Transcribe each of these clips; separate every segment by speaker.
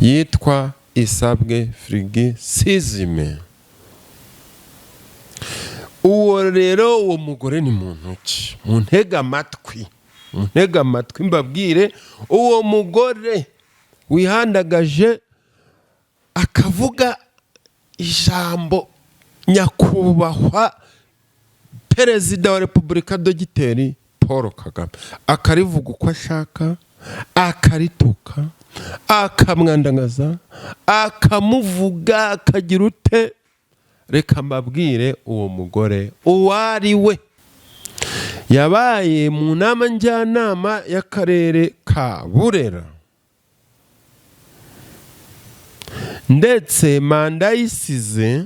Speaker 1: Yitwa Isabwe Firigisizime. Uwo rero, uwo mugore ni muntu ki? Muntege amatwi, muntege amatwi mbabwire. Uwo mugore wihandagaje akavuga ijambo nyakubahwa Perezida wa Repubulika Dogiteri Paul Kagame, akarivuga uko ashaka, akarituka, akamwandagaza, akamuvuga, akagira ute, reka mbabwire uwo mugore uwo ari we. Yabaye mu nama njyanama y'akarere ka Burera, ndetse manda ayisize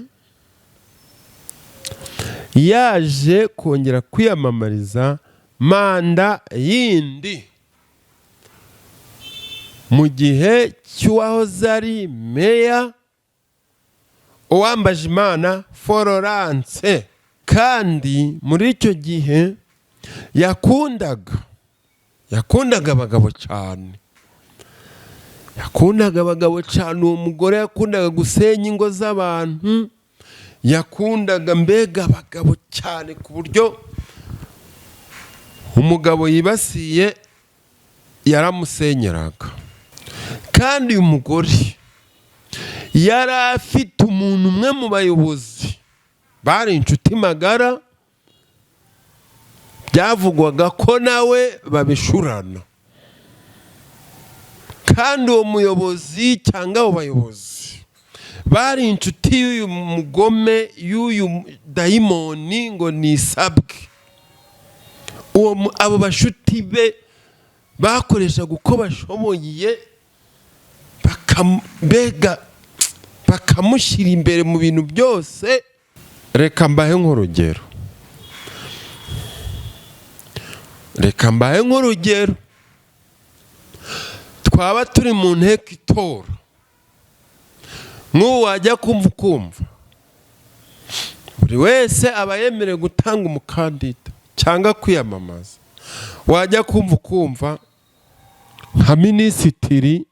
Speaker 1: yaje kongera kwiyamamariza manda yindi mu gihe cy'uwahoze ari meya Uwambajimana Florence. Kandi muri icyo gihe yakundaga abagabo cyane, yakundaga abagabo cyane. Uwo mugore yakundaga gusenya ingo z'abantu, yakundaga mbega abagabo cyane, ku buryo umugabo yibasiye yaramusenyeraga. Kandi uyu mugore yari afite umuntu umwe mu bayobozi bari inshuti magara, byavugwaga ko nawe babishurana. Kandi uwo muyobozi cyangwa abo bayobozi bari inshuti y'uyu mugome, y'uyu dayimoni ngo nisabwe. Abo bashuti be bakoreshaga uko bashoboye, mbega bakamushyira imbere mu bintu byose. Reka mbahe nk'urugero, reka mbahe nk'urugero. Twaba turi mu nteko itora, nk'ubu wajya kumva ukumva buri wese aba yemerewe gutanga umukandida cyangwa kwiyamamaza, wajya kumva ukumva nka Minisitiri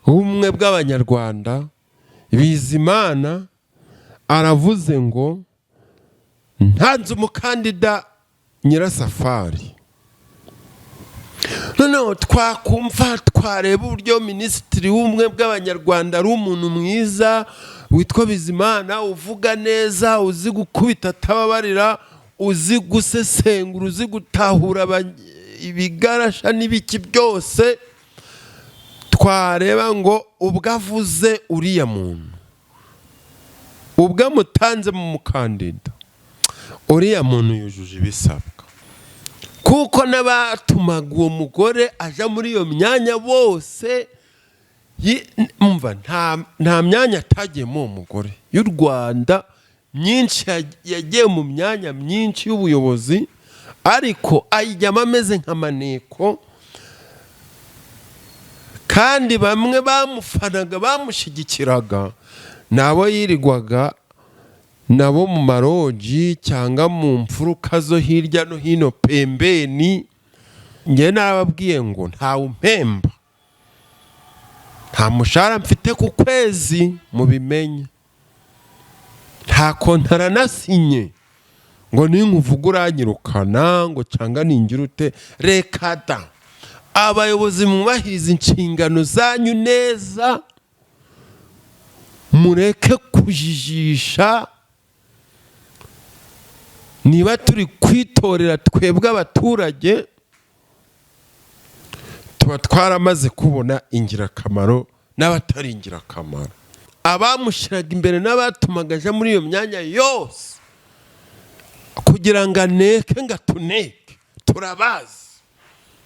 Speaker 1: w'Ubumwe bw'Abanyarwanda Bizimana aravuze ngo ntanze umukandida Nyirasafari. Noneho twakumva, twareba uburyo Minisitiri w'Ubumwe bw'Abanyarwanda ari umuntu mwiza witwa Bizimana, uvuga neza, uzi gukubita atababarira, uzi gusesengura, uzi gutahura ibigarasha n'ibiki byose, twareba ngo ubwo avuze uriya muntu, ubwo amutanze mu mukandida, uriya muntu yujuje ibisabwa, kuko n'abatumaga uwo mugore aja muri iyo myanya bose, mva nta myanya atagiyemo uwo mugore y'u Rwanda myinshi. Yagiye mu myanya myinshi y'ubuyobozi, ariko ayijyamo ameze nka maneko. Kandi bamwe bamufanaga, bamushyigikiraga, ni abo yirirwaga nabo mu maroji cyangwa mu mfuruka zo hirya no hino pembeni. Njye narababwiye ngo ntawe umpemba, nta mushahara mfite ku kwezi, mubimenye. Nta kontara nasinye ngo ninkuvuga uranyirukana, ngo cyangwa ningira ute. Reka da! Abayobozi, mwubahiriza inshingano zanyu neza, mureke kujijisha. Niba turi kwitorera twebwe abaturage, tuba twaramaze kubona ingirakamaro n'abatari ingirakamaro. Abamushyiraga imbere n'abatumaga aja muri iyo myanya yose kugira ngo aneke, ngo atuneke, turabazi,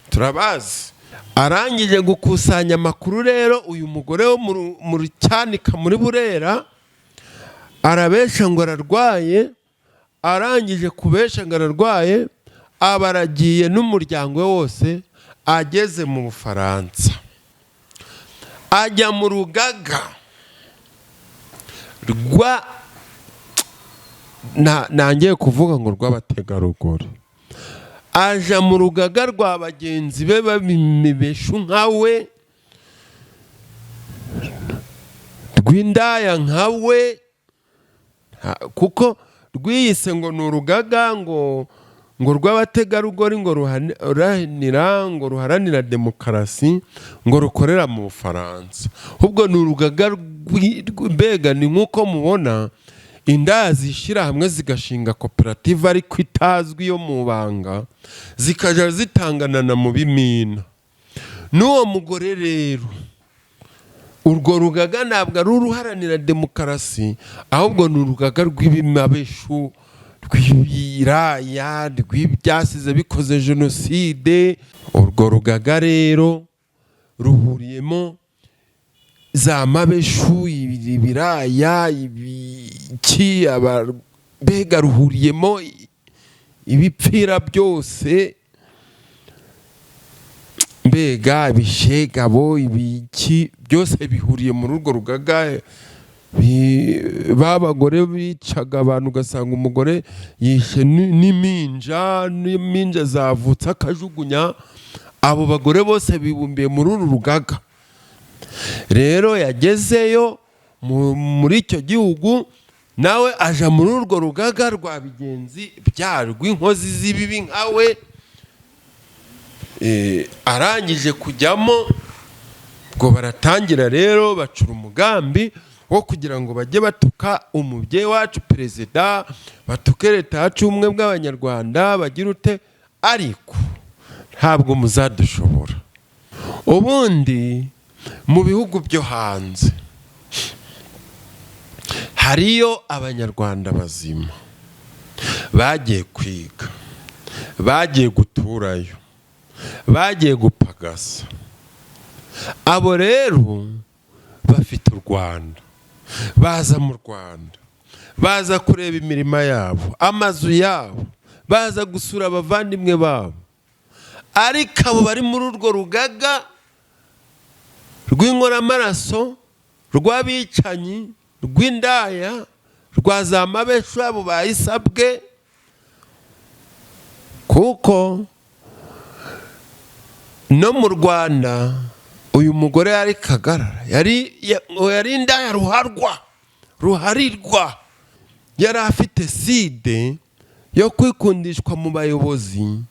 Speaker 1: turabazi. Arangije gukusanya amakuru rero, uyu mugore wo mu Rucyanika muri Burera arabesha ngo ararwaye. Arangije kubesha ngo ararwaye, aba aragiye n'umuryango we wose. Ageze mu Bufaransa, ajya mu rugaga rwa nangiye kuvuga ngo rw'abategarugori, aja mu rugaga rwa bagenzi be b'imibeshu nka we. Rw'indaya nkawe, kuko rwiyise ngo ni urugaga ngo rw'abategarugori, ngo ruharanira demokarasi, ngo rukorera mu Bufaransa. Ahubwo ni urugaga, mbega ni nk'uko mubona indaya zishyira hamwe zigashinga koperative ariko itazwi yo mu banga, zikajya zitanganana mu bimina. N'uwo mugore rero, urwo rugaga ntabwo ari uruharanira demokarasi, ahubwo ni urugaga rw'ibimabeshu, rw'ibiraya, rw'ibyasize bikoze jenoside. Urwo rugaga rero ruhuriyemo za mabeshu, ibiraya, ibiki, mbega ruhuriyemo ibipfira byose, mbega ibishegabo, ibiki byose bihuriye muri urwo rugaga. Ba bagore bicaga abantu, ugasanga umugore yishe n'impinja, n'impinja zavutse akajugunya. Abo bagore bose bibumbiye muri uru rugaga. Rero yagezeyo muri icyo gihugu, nawe aja muri urwo rugaga rwa bigenzi byarwo, inkozi z'ibibi nkawe. Arangije kujyamo, ubwo baratangira rero bacura umugambi wo kugira ngo bajye batuka umubyeyi wacu perezida, batuke leta yacu y'ubumwe bw'Abanyarwanda, bagire ute. Ariko ntabwo muzadushobora. Ubundi mu bihugu byo hanze hariyo Abanyarwanda bazima bagiye kwiga, bagiye guturayo, bagiye gupagasa. Abo rero bafite u Rwanda, baza mu Rwanda, baza kureba imirima yabo, amazu yabo, baza gusura abavandimwe babo. Ariko abo bari muri urwo rugaga rw'inkoramaraso, rw'abicanyi, rw'indaya, rwa za mabeshu, abo bayisabwe, kuko no mu Rwanda uyu mugore yari Kagarara, yari indaya ruharwa, ruharirwa. Yari afite side yo kwikundishwa mu bayobozi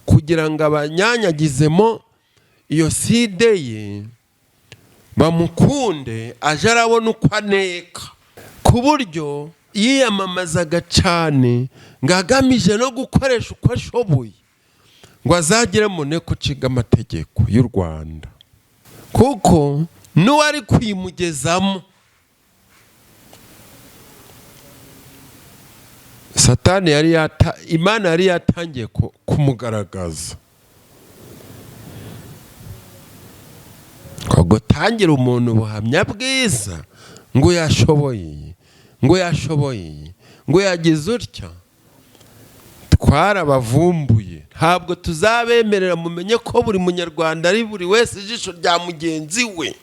Speaker 1: kugira ngo abanyanyagizemo iyo side ye, bamukunde, aje arabona uko aneka, ku buryo yiyamamazaga cyane ngo agamije no gukoresha uko ashoboye ngo azagere mu nteko nshinga amategeko y'u Rwanda, kuko n'uwari kuyimugezamo, Satani yari yata, Imana yari yatangiye kumugaragaza. Ngo gutangira umuntu ubuhamya bwiza ngo yashoboye, ngo yashoboye, ngo yagize utya, twarabavumbuye, ntabwo tuzabemerera. Mumenye ko buri Munyarwanda ari buri wese ijisho rya mugenzi we.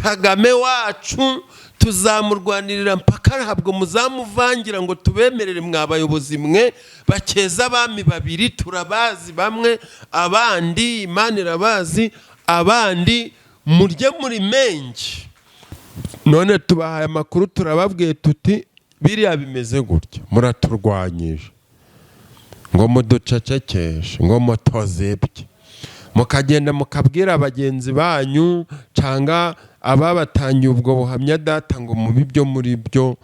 Speaker 1: Kagame wacu tuzamurwanirira mpaka, ntabwo muzamuvangira ngo tubemerere. Mwa bayobozi mwe bakeza abami babiri, turabazi bamwe, abandi Imana irabazi, abandi murye muri menshi. None tubahaye amakuru, turababwiye tuti biriya bimeze gutya, muraturwanyije ngo muducecekeshe, ngo mutozebye, mukagenda mukabwira bagenzi banyu cyangwa ababatangiye ubwo buhamya data ngo mubi byo muri byo,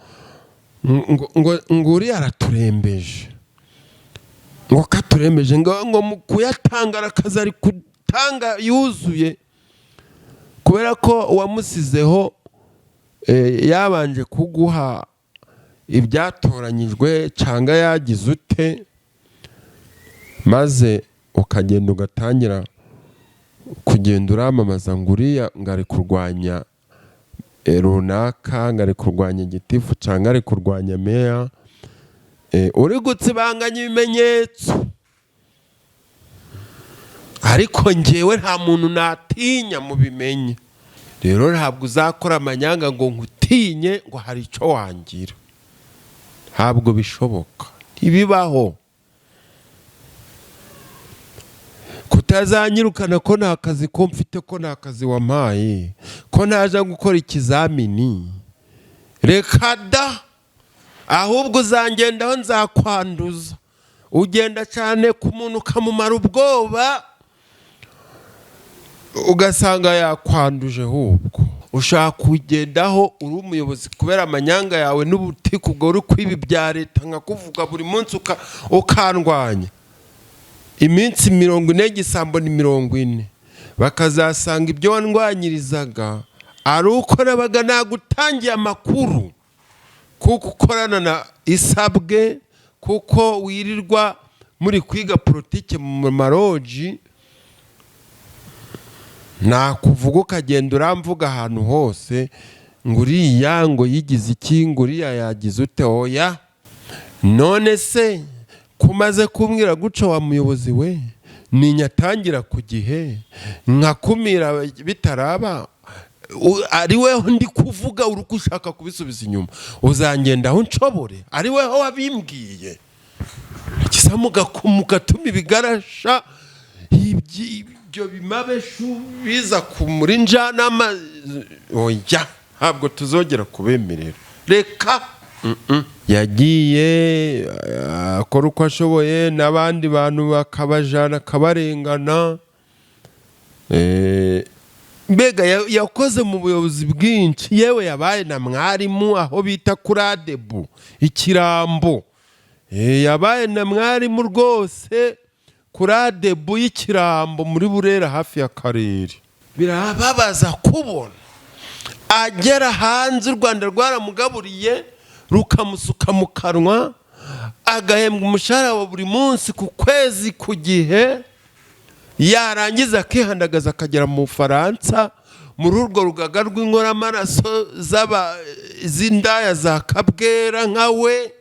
Speaker 1: ngo uriya araturembeje, ngo katurembeje, ngo mu kuyatanga arakaza ari gutanga yuzuye, kubera ko uwamusizeho yabanje kuguha ibyatoranyijwe cyangwa yagize ute, maze ukagenda ugatangira kugenda uramamaza ngo uriya ngo ari kurwanya runaka, ngo ari kurwanya gitifu cyangwa ari kurwanya meya, uri gutsibanganya ibimenyetso. Ariko ngewe nta muntu natinya, mubimenye rero. Ntabwo uzakora amanyanga ngo nkutinye ngo hari icyo wangira, ntabwo bishoboka, ntibibaho. Utazanyirukana ko nta kazi ko mfite, ko nta kazi wampaye, ko ntaje gukora ikizamini. Reka da! Ahubwo uzangendaho nzakwanduza. Ugenda cyane ku muntu ukamumara ubwoba, ugasanga yakwanduje. Ahubwo ushaka kugendaho uri umuyobozi kubera amanyanga yawe n'ubutiku ubwo uri kwiba ibya leta, nkakuvuga buri munsi ukandwanya. Iminsi 40 y'igisambo ni 40, bakazasanga ibyo wandwanyirizaga ari uko nabaga nagutangiye amakuru, kuko ukorana na Isabwe, kuko wirirwa muri kwiga politike mu maroji. Nakuvuga ukagenda uramvuga ahantu hose ngo uriya ngo yigize iki, ngo uriya yagize ute. Oya, none se kumaze kumbwira guca wa muyobozi we, ninyatangira ku gihe nkakumira bitaraba, ari weho ndi kuvuga, uri ushaka kubisubiza inyuma, uzangendaho nshobore ari weho wabimbwiye? Kisa mugatuma ibigarasha ibyo bimabeshu biza ku muri njyanama. Oya, ntabwo tuzongera kubemerera, reka. Yagiye akora uko ashoboye n'abandi bantu bakabajana akabarengana. Mbega yakoze mu buyobozi bwinshi, yewe yabaye na mwarimu aho bita kuri ADEBU Ikirambo. Yabaye na mwarimu rwose kuri ADEBU y'Ikirambo muri Burera hafi ya karere. Birababaza kubona agera hanze, u Rwanda rwaramugaburiye rukamusuka mu kanwa, agahembwa umushahara wa buri munsi ku kwezi ku gihe, yarangiza akihandagaza akagera mu Bufaransa muri urwo rugaga rw'inkoramaraso z'indaya za kabwera nka we,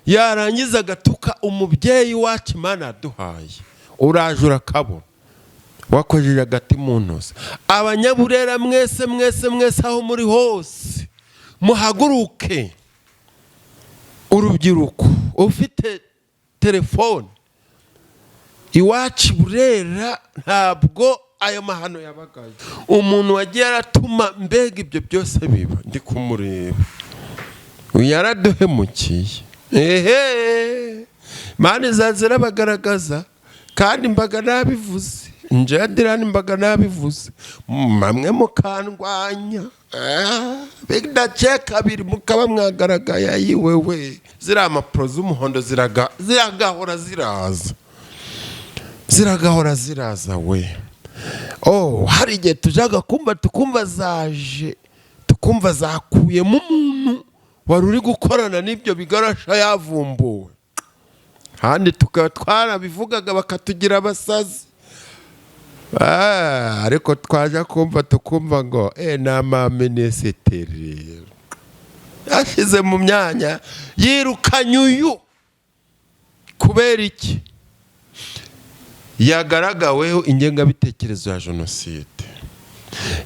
Speaker 1: yarangiza agatuka umubyeyi wacu Imana yaduhaye. Uraje urakabona wakojeje agati mu ntozi. Abanyaburera mwese mwese mwese, aho muri hose, muhaguruke. Urubyiruko ufite telefone, iwacu i Burera ntabwo ayo mahano yabagayo. Umuntu wagiye aratuma mbega ibyo byose biba, ndi kumureba, yaraduhemukiye. Ehe, Imana izaza irabagaragaza. Kandi mbaga nabivuze, njadirani, mbaga nabivuze, bamwe mukandwanya, bidaciye kabiri mukaba mwagaragaye. Ayiwewe, ziriya mpapuro z'umuhondo ziragahora ziraza, ziragahora ziraza we. Oh, hari igihe tujyaga kumva tukumva zaje, tukumva zakuyemo umuntu wari uri gukorana n'ibyo bigarasha yavumbuwe, kandi tukaba twarabivugaga bakatugira abasazi. Ariko twaje kumva tukumva ngo ni amaminisitiri yashyize mu myanya, yirukanye uyu. Kubera iki? Yagaragaweho ingengabitekerezo ya jenoside,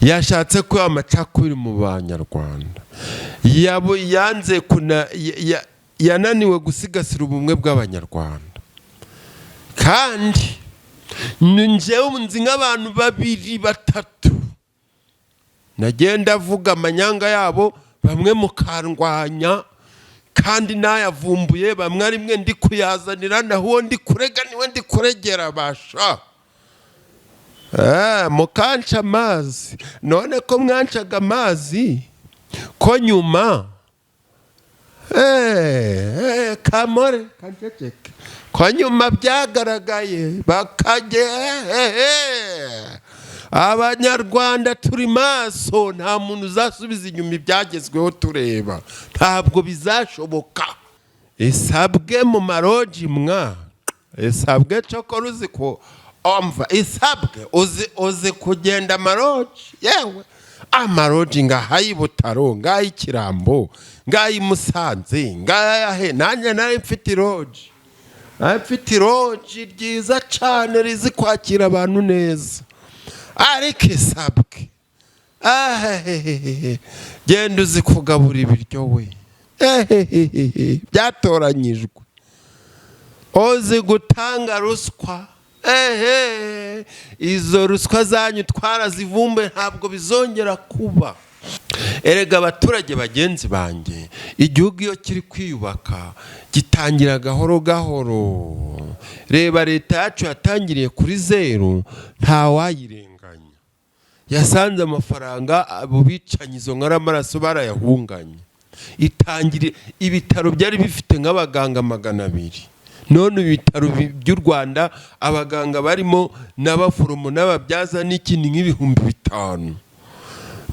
Speaker 1: yashatse ko amacakubiri mu Banyarwanda, yanze yananiwe gusigasira ubumwe bw'Abanyarwanda. Kandi njyewe nzi nk'abantu babiri batatu nagenda avuga amanyanga yabo, bamwe mukandwanya, kandi nayavumbuye bamwe ari mwe ndi kuyazanira, naho uwo ndi kurega niwe ndi kuregera basha. Mukanca amazi. None ko mwancaga amazi, ko nyuma kamore kanceceke, ko nyuma byagaragaye bakajya. Abanyarwanda turi maso, nta muntu uzasubiza inyuma ibyagezweho tureba, ntabwo bizashoboka. Isabwe mu maroji mwa Isabwe, cokora uzi ko omva Isabwe uzi kugenda amaroji, yewe amaroji ngaha y'i Butaro, ngaha y'i ngaha i Musanze, ngaha he. Nanjye nari mfite iroji, nari mfite iroji ryiza cyane rizi kwakira abantu neza. Ariko Isabwe, ahehehe, genda uzi kugabura ibiryo we, ehehehe, byatoranyijwe, uzi gutanga ruswa. Ehe, izo ruswa zanyu twarazivumbuye, ntabwo bizongera kuba. Erega abaturage bagenzi banjye, igihugu iyo kiri kwiyubaka gitangira gahoro gahoro. Reba leta yacu yatangiriye kuri zeru, ntawayirenganya. Yasanze amafaranga abo bicanyi, izo nkaramaraso, barayahunganye. Itangire ibitaro byari bifite nk'abaganga 200, none ibitaro by'u Rwanda abaganga barimo n'abaforomo n'ababyaza n'ikindi nk'ibihumbi 5.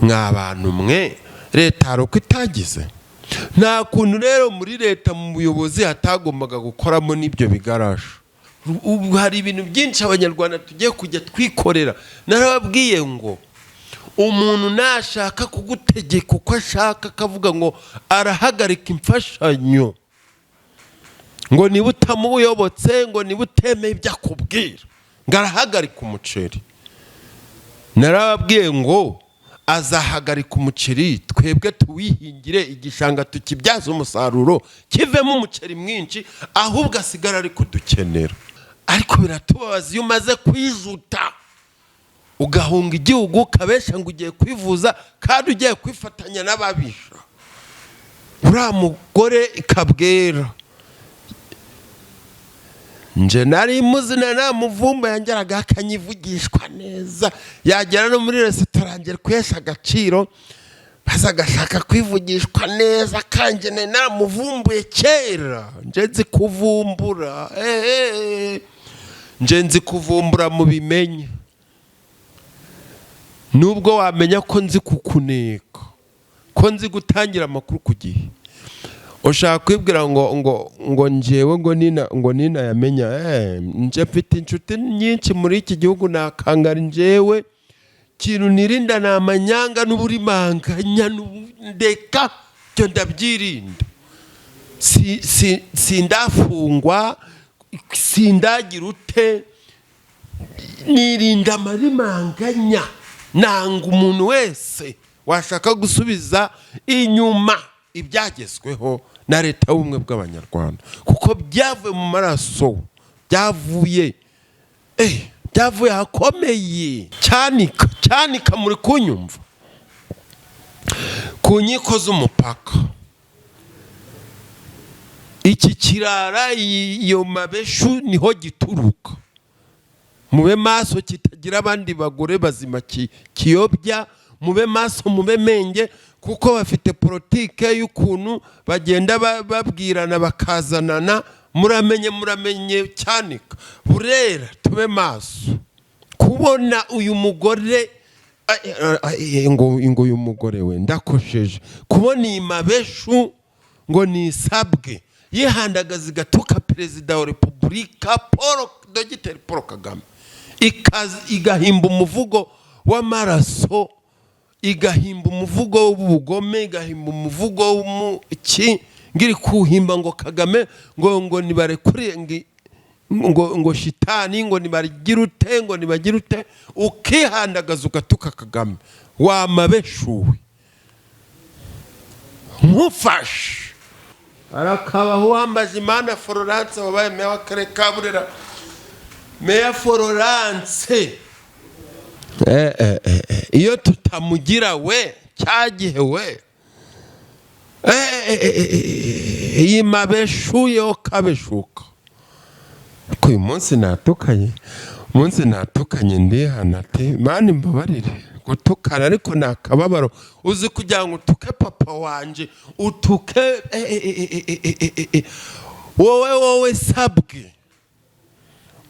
Speaker 1: Mwa bantu mwe, leta hari uko itagize. Nta kuntu rero muri leta, mu buyobozi, hatagombaga gukoramo n'ibyo bigarasha. Ubu hari ibintu byinshi Abanyarwanda tugiye kujya twikorera. Narababwiye ngo umuntu nashaka kugutegeka uko ashaka, akavuga ngo arahagarika imfashanyo, ngo niba utamuyobotse, ngo niba utemeye ibyo akubwira, ngo arahagarika umuceri, narababwiye ngo azahagarika umuceri, twebwe tuwihingire, igishanga tukibyaze umusaruro, kivemo umuceri mwinshi, ahubwo asigara ari kudukenera. Ariko biratubabaza iyo umaze kwijuta, ugahunga igihugu, ukabesha ngo ugiye kwivuza kandi ugiye kwifatanya n'ababisha. Uriya mugore Kabwera, nje nari muzi, na namuvumba, yangeraga akanyivugishwa neza, yagera no muri resitora ngera kuhesha agaciro, maze agashaka kwivugishwa neza. Kanjye nari naramuvumbuye kera. Nje nzi kuvumbura, eee, nje nzi kuvumbura, mubimenye. Nubwo wamenya ko nzi kukuneka, ko nzi gutangira amakuru ku gihe, ushaka kwibwira ngo njyewe ngo nina yamenya. Nje mfite inshuti nyinshi muri iki gihugu, nakangara. Njyewe kintu nirinda ni amanyanga n'uburimanganya, ndeka ibyo ndabyirinda. Sindafungwa, sindagira ute, nirinda amarimanganya. Nanga umuntu wese washaka gusubiza inyuma ibyagezweho na Leta y'Ubumwe bw'Abanyarwanda, kuko byavuye mu maraso, byavuye ahakomeye. Cyanika, Cyanika, muri kunyumva? Ku nkiko z'umupaka, iki kirara, iyo mabeshu niho gituruka. Mube maso kitagira abandi bagore bazima kiyobya. Mube maso, mube menge, kuko bafite politike y'ukuntu bagenda babwirana bakazanana. Muramenye, muramenye. Cyanika, Burera, tube maso. Kubona uyu mugore, ngo uyu mugore we, ndakosheje, kubona iyi mabeshu ngo nisabwe yihandagaza igatuka Perezida wa Repubulika Paul, Dogiteri Paul Kagame, igahimba umuvugo w'amaraso, igahimba umuvugo w'ubugome, igahimba umuvugo w'umuki, ngiri kuhimba ngo Kagame ngo nibarekure ngo shitani, ngo nibagire ute, ngo nibagire ute, ukihandagaza ugatuka Kagame, wamabeshuwe nkufashe. Arakabaho uwambaje Imana Florence wabaye meya w'akarere ka Burera. Meya Florence, iyo tutamugira we cyagihe we, iyi mabeshu yo kabeshuka. Ko uyu munsi natukanye, umunsi natukanye, ndihana ati: "Mani mbabarire gutukana," ariko ni akababaro. Uzi kugira ngo utuke papa wanje, utuke wowe sabwe,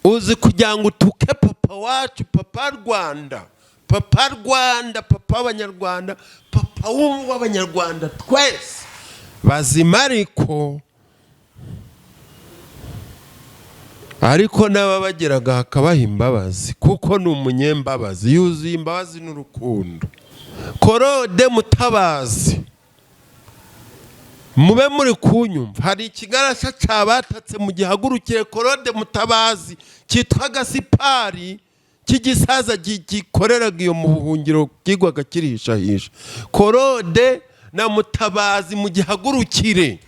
Speaker 1: uzi kugira ngo utuke papa wacu, papa Rwanda, papa Rwanda, papa w'Abanyarwanda, papa w'Abanyarwanda twese bazima. Ariko n'ababageraga hakabaha imbabazi, kuko ni umunyembabazi, yuzuye imbabazi n'urukundo. Korode Mutabazi, mube muri kunyumva? Hari ikigarasha cyabatatse mu gihagurukire. Korode Mutabazi cyitwa Gasipari, cy'igisaza gikoreraga iyo mu buhungiro, byigwaga kirihishahisha. Korode na Mutabazi, mu gihagurukire,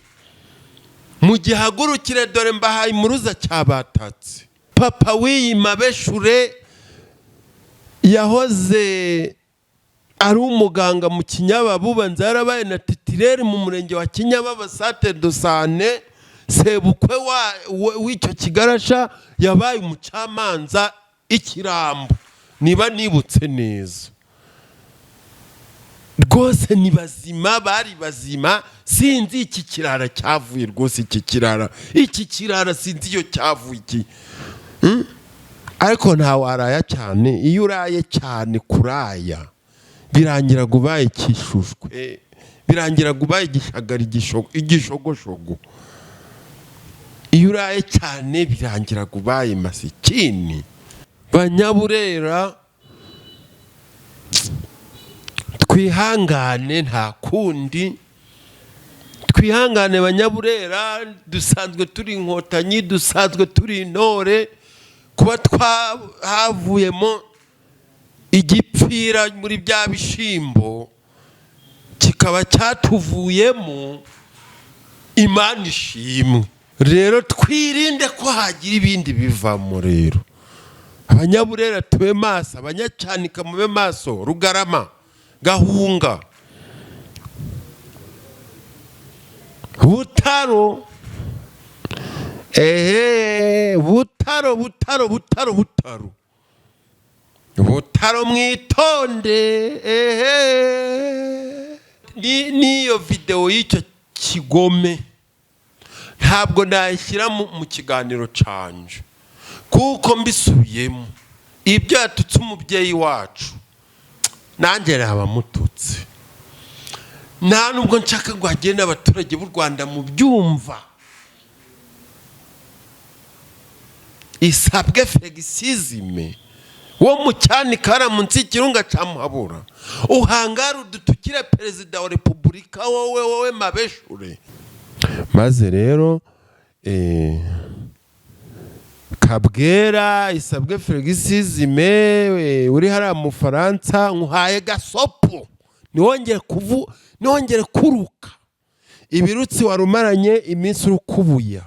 Speaker 1: mu gihagurukire, dore mbahaye impuruza, cyabatatse. Papa w'iyi Mabeshure yahoze ari umuganga mu Kinyababu, banza yarabaye na titulaire mu murenge wa Kinyababa, centre de santé. Sebukwe w'icyo kigarasha yabaye umucamanza ikirambo, niba nibutse neza. Rwose ni bazima, bari bazima. Sinzi iki kirara cyavuye rwose, iki kirara sinzi iyo cyavuye iki. Ariko ntawaraya cyane. Iyo uraye cyane, kuraya birangira ubaye ikishushwe, birangira ubaye igishagari, igishogoshogo. Iyo uraye cyane birangira ubaye masikini. Banyaburera, twihangane, nta kundi, twihangane. Banyaburera, dusanzwe turi Inkotanyi, dusanzwe turi intore. Kuba twahavuyemo igipfira muri bya bishyimbo kikaba cyatuvuyemo, Imana ishimwe. Rero twirinde ko hagira ibindi bivamo. Rero Abanyaburera tube maso, Abanyacyanika mube maso, Rugarama, Gahunga, Butaro, ehe, Butaro, Butaro, Butaro, Butaro, Butaro, mwitonde. Ehe, n'iyo videwo y'icyo kigome ntabwo nayishyira mu kiganiro canje, kuko mbisubiyemo ibyo yatutse umubyeyi wacu, nanjye nabamututse. Nta nubwo nshaka ngo hagire n'abaturage b'u Rwanda mu byumva. Isabwe Fegisizime wo mu Cyanika munsi y'ikirunga cya Muhabura, uhangara udutukire Perezida wa Repubulika, wowe, wowe Mabeshure. Maze rero Kabwera Isabwe Fegisizime uri hariya mu Faransa, nkuhaye gasopo, ntiwongere kuruka ibirutsi warumaranye iminsi urukubuya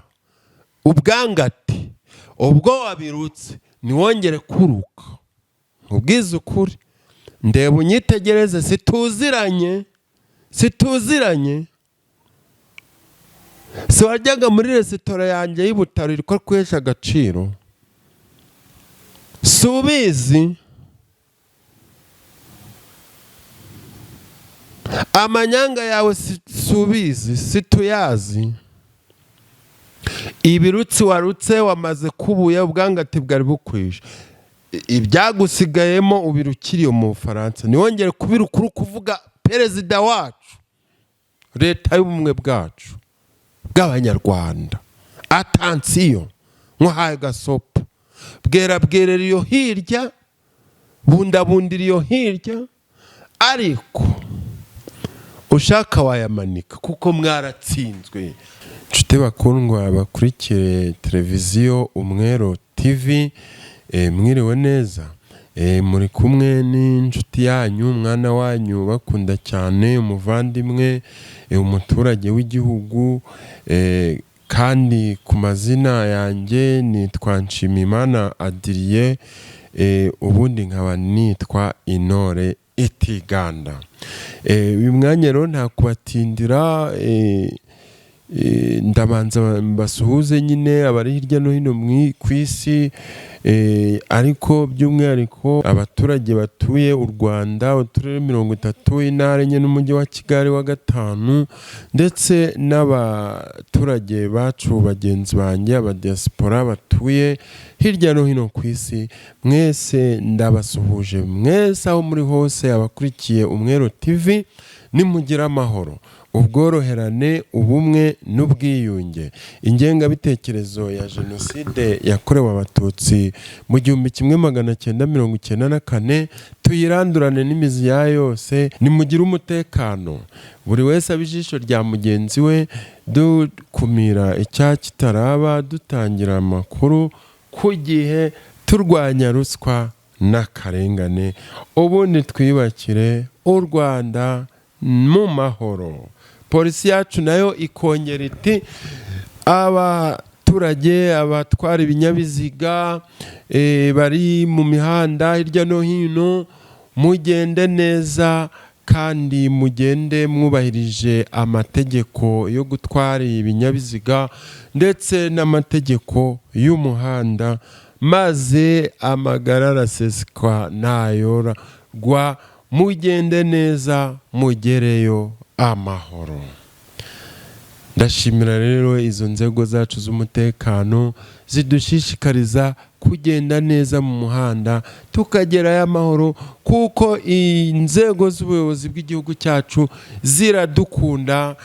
Speaker 1: ubwangati. Ubwo wabirutse, ntiwongere kuruka. Ubwize ukuri, ndeba unyitegereze, situziranye, situziranye. Si wajyaga muri resitora yanjye y'Ibutaro iri kwesha agaciro? Si ubizi amanyanga yawe? Si ubizi? Situyazi ibirutsi warutse wamaze kubuya, ubwangati bwari bukwije, ibyagusigayemo ubirukiriye mu Bufaransa. Ntiwongere kubirukura kuvuga perezida wacu, leta y'ubumwe bwacu bw'Abanyarwanda. Attention, nkuhaye gasopo. Bwera bwerera iyo hirya, bundabundira iyo hirya, ariko ushaka wayamanika kuko mwaratsinzwe. Inshuti bakundwa bakurikiye televiziyo Umwero TV, mwiriwe neza. Muri kumwe n'inshuti yanyu, umwana wanyu bakunda cyane, umuvandimwe, umuturage w'igihugu. Kandi ku mazina yanjye nitwa Nshimimana Adrien, ubundi nkaba nitwa Intore Itiganda. Uyu mwanya rero nta kubatindira, ndabanza mbasuhuze nyine abari hirya no hino ku isi, ariko by'umwihariko abaturage batuye u Rwanda, uturere 30, intara 4 n'umujyi wa Kigali wa gatanu, ndetse n'abaturage bacu bagenzi banjye abadiaspora batuye hirya no hino ku isi. Mwese ndabasuhuje, mwese aho muri hose, abakurikiye Umwero TV, nimugire amahoro, ubworoherane, ubumwe n'ubwiyunge. Ingengabitekerezo ya Jenoside yakorewe Abatutsi mu 1994 tuyirandurane n'imizi yayo yose. Nimugire umutekano, buri wese abe ijisho rya mugenzi we, dukumira icyaha kitaraba, dutangira amakuru ku gihe, turwanya ruswa n'akarengane, ubundi twiyubakire u Rwanda mu mahoro. Polisi yacu nayo ikongera iti: abaturage Abaturage, abatwara ibinyabiziga bari mu mihanda hirya no hino, mugende neza kandi mugende mwubahirije amategeko yo gutwara ibinyabiziga ndetse n'amategeko y'umuhanda, maze amagara araseswa ntayorwa. Mugende neza, mugereyo amahoro. Ndashimira rero izo nzego zacu z'umutekano zidushishikariza kugenda neza mu muhanda tukagerayo amahoro, kuko inzego z'ubuyobozi bw'igihugu cyacu ziradukunda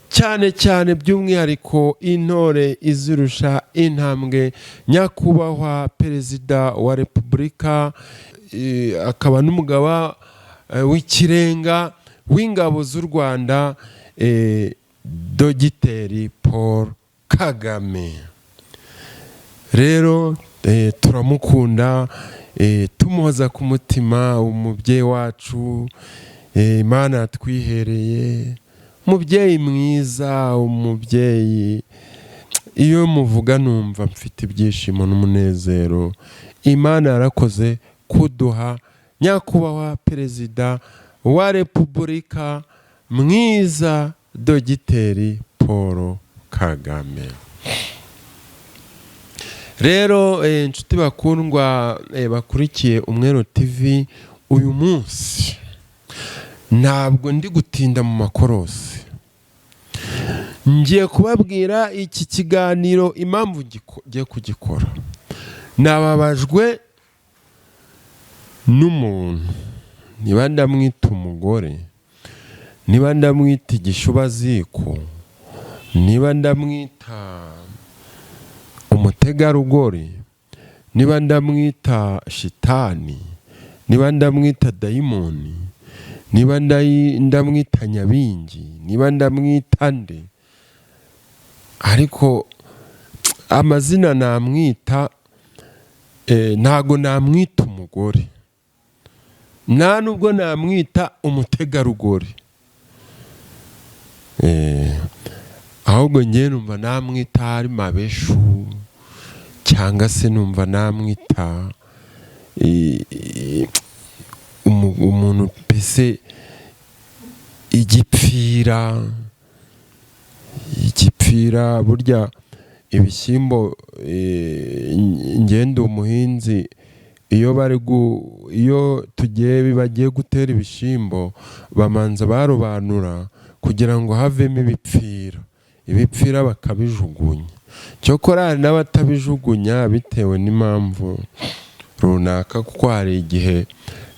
Speaker 1: cyane cyane, by'umwihariko intore izirusha intambwe, Nyakubahwa Perezida wa Repubulika, akaba n'umugaba w'ikirenga w'ingabo z'u Rwanda, Dogiteri Paul Kagame. Rero turamukunda, tumuhoza ku mutima, umubyeyi wacu, Imana yatwihereye, umubyeyi mwiza, umubyeyi iyo muvuga numva mfite ibyishimo n'umunezero. Imana yarakoze kuduha Nyakubahwa Perezida wa Repubulika mwiza, Dogiteri Paul Kagame. Rero inshuti bakundwa bakurikiye Umwero TV, uyu munsi ntabwo ndi gutinda mu makorosi. Ngiye kubabwira iki kiganiro impamvu ngiye kugikora. Nababajwe n'umuntu, niba ndamwita umugore, niba ndamwita igishubaziko, niba ndamwita umutegarugori, niba ndamwita shitani, niba ndamwita dayimoni, niba ndamwita nyabingi, niba ndamwita nde, ariko amazina namwita, ntago namwita umugore, nta nubwo namwita umutegarugori, ahubwo ngewe numva namwita ari mabeshu, cyangwa se numva namwita umuntu mbese igipfira. Igipfira, burya ibishyimbo, ngenda umuhinzi, iyo bari iyo tugiye bagiye gutera ibishyimbo, bamanza barobanura kugira ngo havemo ibipfira, ibipfira bakabijugunya. Cyokora hari n'abatabijugunya bitewe n'impamvu runaka, kuko hari igihe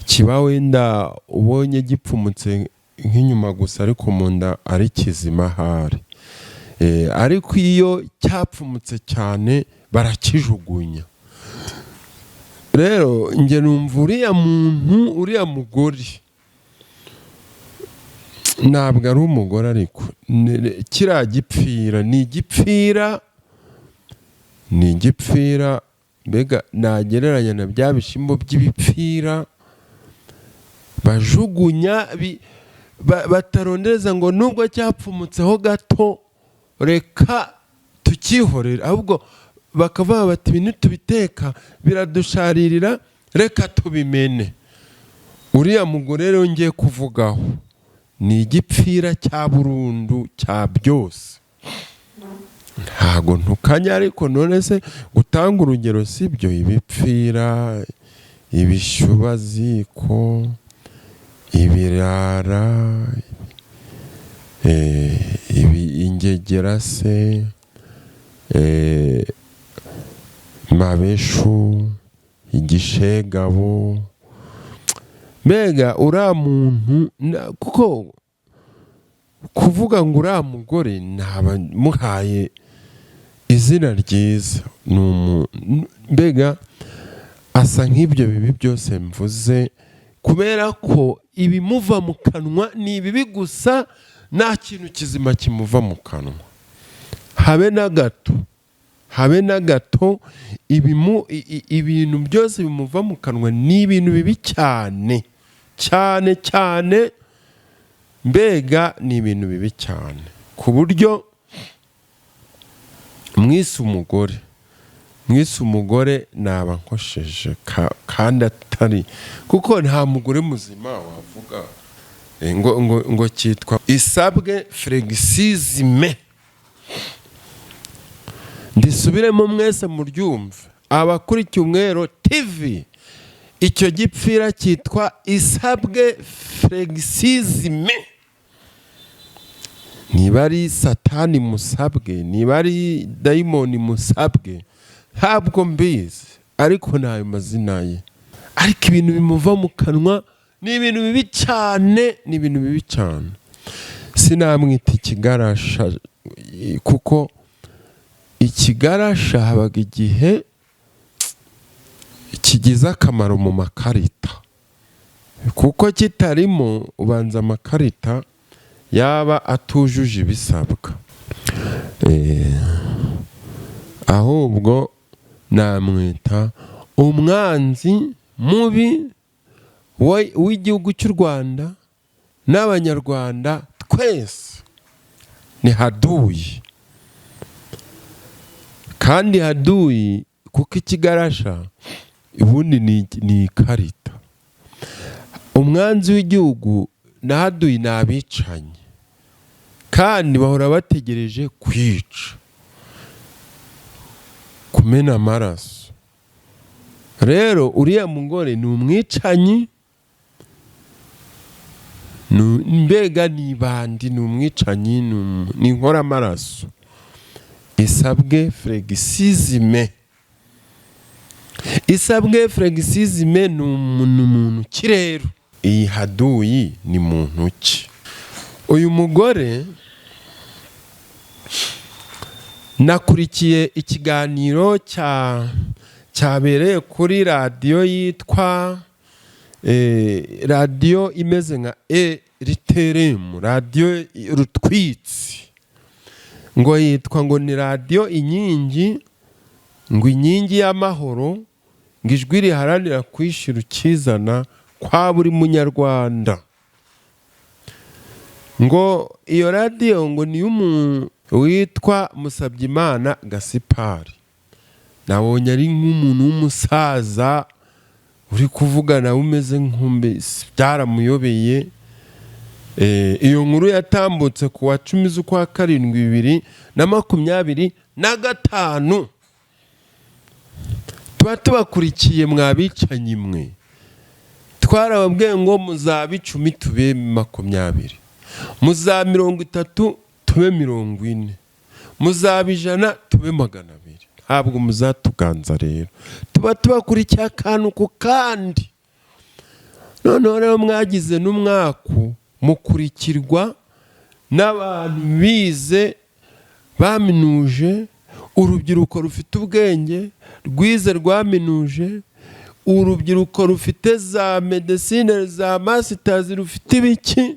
Speaker 1: kiba wenda ubonye gipfumutse nk'inyuma gusa ariko mu nda ari kizima ahari. Ariko iyo cyapfumutse cyane barakijugunya. Rero njye numva uriya muntu, uriya mugore, ntabwo ari umugore, ariko kiriya gipfira ni igipfira, ni igipfira. Mbega nagereranya na bya bishyimbo by'ibipfira bajugunya, batarondereza ngo nubwo cyapfumutseho gato reka tukihorere, ahubwo bakavuga bati: "Ibi nitubiteka biradusharirira, reka tubimene." Uriya mugore rero ngiye kuvugaho ni igipfira cya burundu cya byose. Ntago ntukanya, ariko none se gutanga urugero si byo? Ibipfira, ibishubaziko, ibirara, ingegera se, mabeshu, igishegabo. Mbega uriya muntu, kuko kuvuga ngo uriya mugore ntaba muhaye izina ryiza, ni mbega asa nk'ibyo bibi byose mvuze, kubera ko ibimuva mu kanwa ni ibibi gusa, nta kintu kizima kimuva mu kanwa habe na gato, habe na gato. Ibintu byose bimuva mu kanwa ni ibintu bibi cyane cyane cyane. Mbega ni ibintu bibi cyane ku buryo Mwise umugore, mwise umugore, naba nkosheje kandi atari, kuko nta mugore muzima wavuga ngo cyitwa Isabwe Flegisizime. Ndisubiremo mwese muryumve, abakurikiye Umwero TV: icyo gipfira cyitwa Isabwe Flegisizime. Niba ari Satani musabwe, niba ari dayimoni musabwe, ntabwo mbizi, ariko ni ayo mazina ye. Ariko ibintu bimuva mu kanwa ni ibintu bibi cyane, ni ibintu bibi cyane. Sinamwita ikigarasha, kuko ikigarasha habaga igihe kigize akamaro mu makarita, kuko kitarimo ubanza amakarita yaba atujuje ibisabwa. Ahubwo namwita umwanzi mubi w'igihugu cy'u Rwanda n'Abanyarwanda twese. Ni haduyi, kandi haduyi, kuko ikigarasha ubundi ni ikarita. Umwanzi w'igihugu na haduyi ni abicanyi, kandi bahora bategereje kwica, kumena amaraso. Rero uriya mugore ni umwicanyi, mbega ni ibandi, ni umwicanyi, ni inkoramaraso. Isabwe Flegisizime, Isabwe Flegisizime ni umuntu ki rero? Iyi haduyi ni muntu ki? Uyu mugore, nakurikiye ikiganiro cyabereye kuri radiyo yitwa radiyo imeze nka RTLM, radiyo rutwitsi, ngo yitwa ngo ni Radiyo Inkingi, ngo Inkingi y'Amahoro, ngo ijwi riharanira kwishyira ukizana kwa buri Munyarwanda. Ngo iyo radiyo ngo ni iy'umuntu witwa Musabyimana Gasipari. Nabonye ari nk'umuntu w'umusaza uri kuvugana umeze nk'umbe byaramuyobeye. Iyo nkuru yatambutse ku wa 10 z'ukwa karindwi 2025. Tuba tubakurikiye, mwabicanyi mwe. Twarababwiye ngo muzaba 10 tube 20, muzaba 30 tube 40, muzaba 100 tube 200. Ntabwo muzatuganza. Rero tuba tubakurikiye akantu ku kandi. Noneho rero mwagize n'umwaku, mukurikirwa n'abantu bize, baminuje, urubyiruko rufite ubwenge rwize, rwaminuje, urubyiruko rufite za médecine, za masters, rufite ibiki.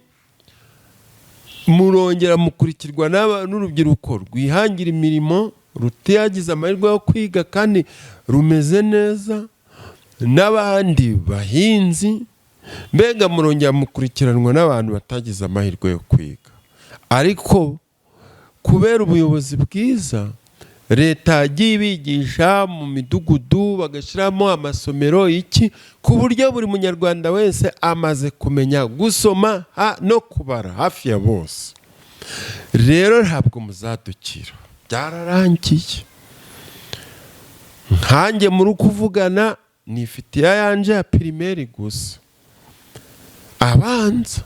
Speaker 1: Murongera mukurikirwa n'urubyiruko rwihangira imirimo, rutiyagize amahirwe yo kwiga kandi rumeze neza, n'abandi bahinzi. Mbega murongera mukurikiranwa n'abantu batagize amahirwe yo kwiga. Ariko kubera ubuyobozi bwiza, leta yagiye ibigisha mu midugudu, bagashyiramo amasomero iki, ku buryo buri Munyarwanda wese amaze kumenya gusoma no kubara, hafi ya bose. Rero ntabwo muzadukira, byararangiye. Nkanjye muri kuvugana nifitiye ayanje ya primaire gusa, abanza,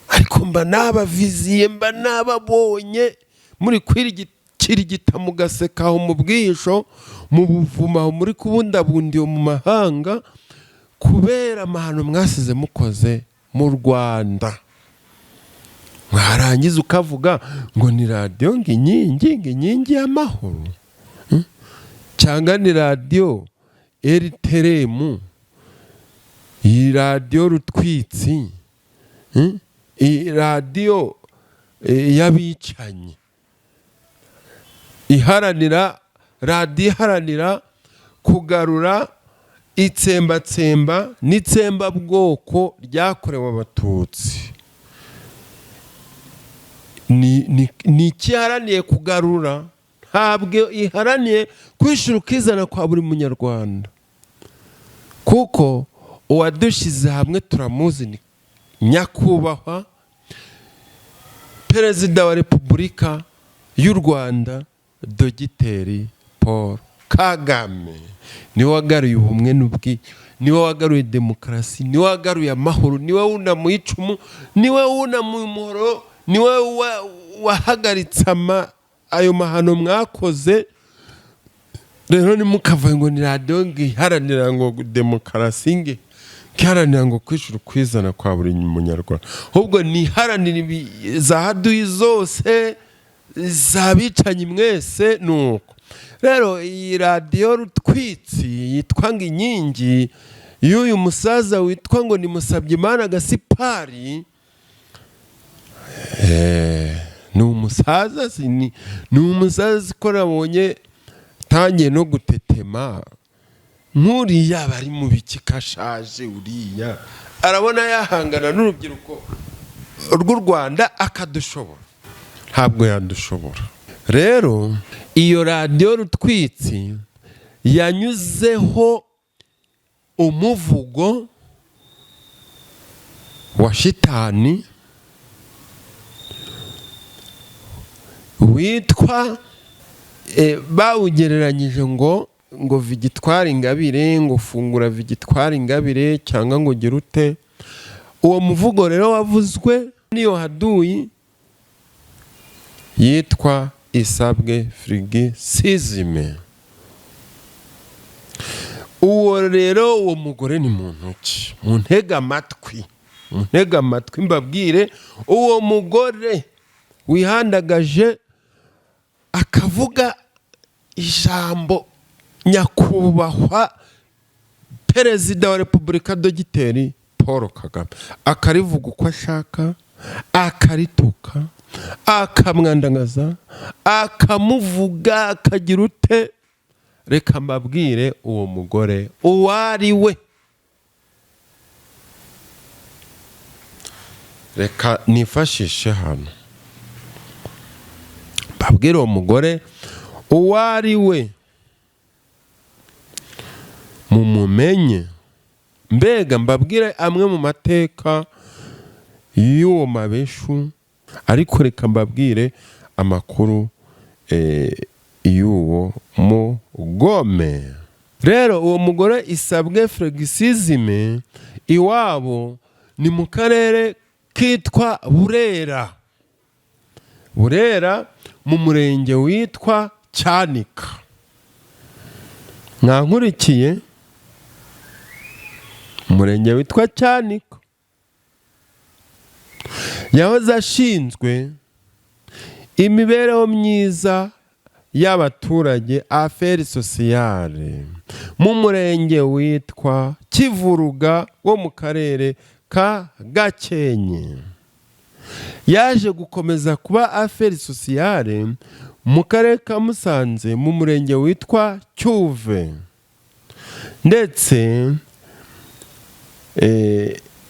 Speaker 1: ariko mba nabaviziye, mba nababonye muri kwirigita, mugaseka aho mu bwisho, mu buvumo, aho muri kubundabunda iyo mu mahanga, kubera amahano mwasize mukoze mu Rwanda. Mwarangiza ukavuga ngo ni radiyo ngo Inkingi, ngo Inkingi y'Amahoro, cyangwa ni radiyo RTLM, iyi radiyo rutwitsi, iyi radiyo y'abicanyi iharanira, radiyo iharanira kugarura itsembatsemba n'itsembabwoko ryakorewe Abatutsi. Ni ikiharaniye kugarura? Ntabwo iharaniye kwishyura ukizana kwa buri munyarwanda, kuko uwadushyize hamwe turamuzi, ni Nyakubahwa Perezida wa Repubulika y'u Rwanda, Dogiteri Paul Kagame. Niwe wagaruye ubumwe n'ubwi, niwe wagaruye demokarasi, niwe wagaruye amahoro, niwe wunamuye icumu, niwe wunamuye umuhoro, niwe wahagaritse ayo mahano mwakoze. Rero ntimukavuge ngo ni radiyo ngo iharanira ngo demokarasi, nge iharanira ngo kwishyura ukwizana kwa buri munyarwanda, ahubwo niharanira za haduyi zose z'abicanyi mwese. Nuko rero iyi radiyo rutwitsi yitwa ngo Inkingi y'uyu musaza witwa ngo ni Musabyimana Gasipari, ni umusaza, ni umusaza ko nabonye tangiye no gutetema. Nk'uriya bari mu biki kashaje? Uriya arabona yahangana n'urubyiruko rw'u Rwanda akadushobora? Ntabwo yadushobora. Rero iyo radiyo rutwitsi yanyuzeho umuvugo wa shitani witwa, bawugereranyije ngo Victoire Ingabire, ngo fungura Victoire Ingabire, cyangwa ngo gira ute. Uwo muvugo rero wavuzwe n'iyo haduyi yitwa Isabwe Firigisizime. Uwo rero, uwo mugore ni muntu ki? Muntege amatwi, muntege amatwi mbabwire uwo mugore wihandagaje akavuga ijambo Nyakubahwa Perezida wa Repubulika Dogiteri Paul Kagame, akarivuga uko ashaka, akarituka, akamwandagaza, akamuvuga, akagira ute. Reka mbabwire uwo mugore uwo ari we. Reka nifashishe hano mbabwire uwo mugore uwo ari we, mumumenye. Mbega mbabwire amwe mu mateka y'uwo mabeshu, ariko reka mbabwire amakuru y'uwo mugome. Rero uwo mugore Isabwe Flegisizime, iwabo ni mu karere kitwa Burera, Burera mu murenge witwa Cyanika. Mwankurikiye? Umurenge witwa Cyanika. Yahoze ashinzwe imibereho myiza y'abaturage, affaires sociales, mu murenge witwa Kivuruga wo mu karere ka Gakenke. Yaje gukomeza kuba affaires sociales mu karere ka Musanze, mu murenge witwa Cyuve, ndetse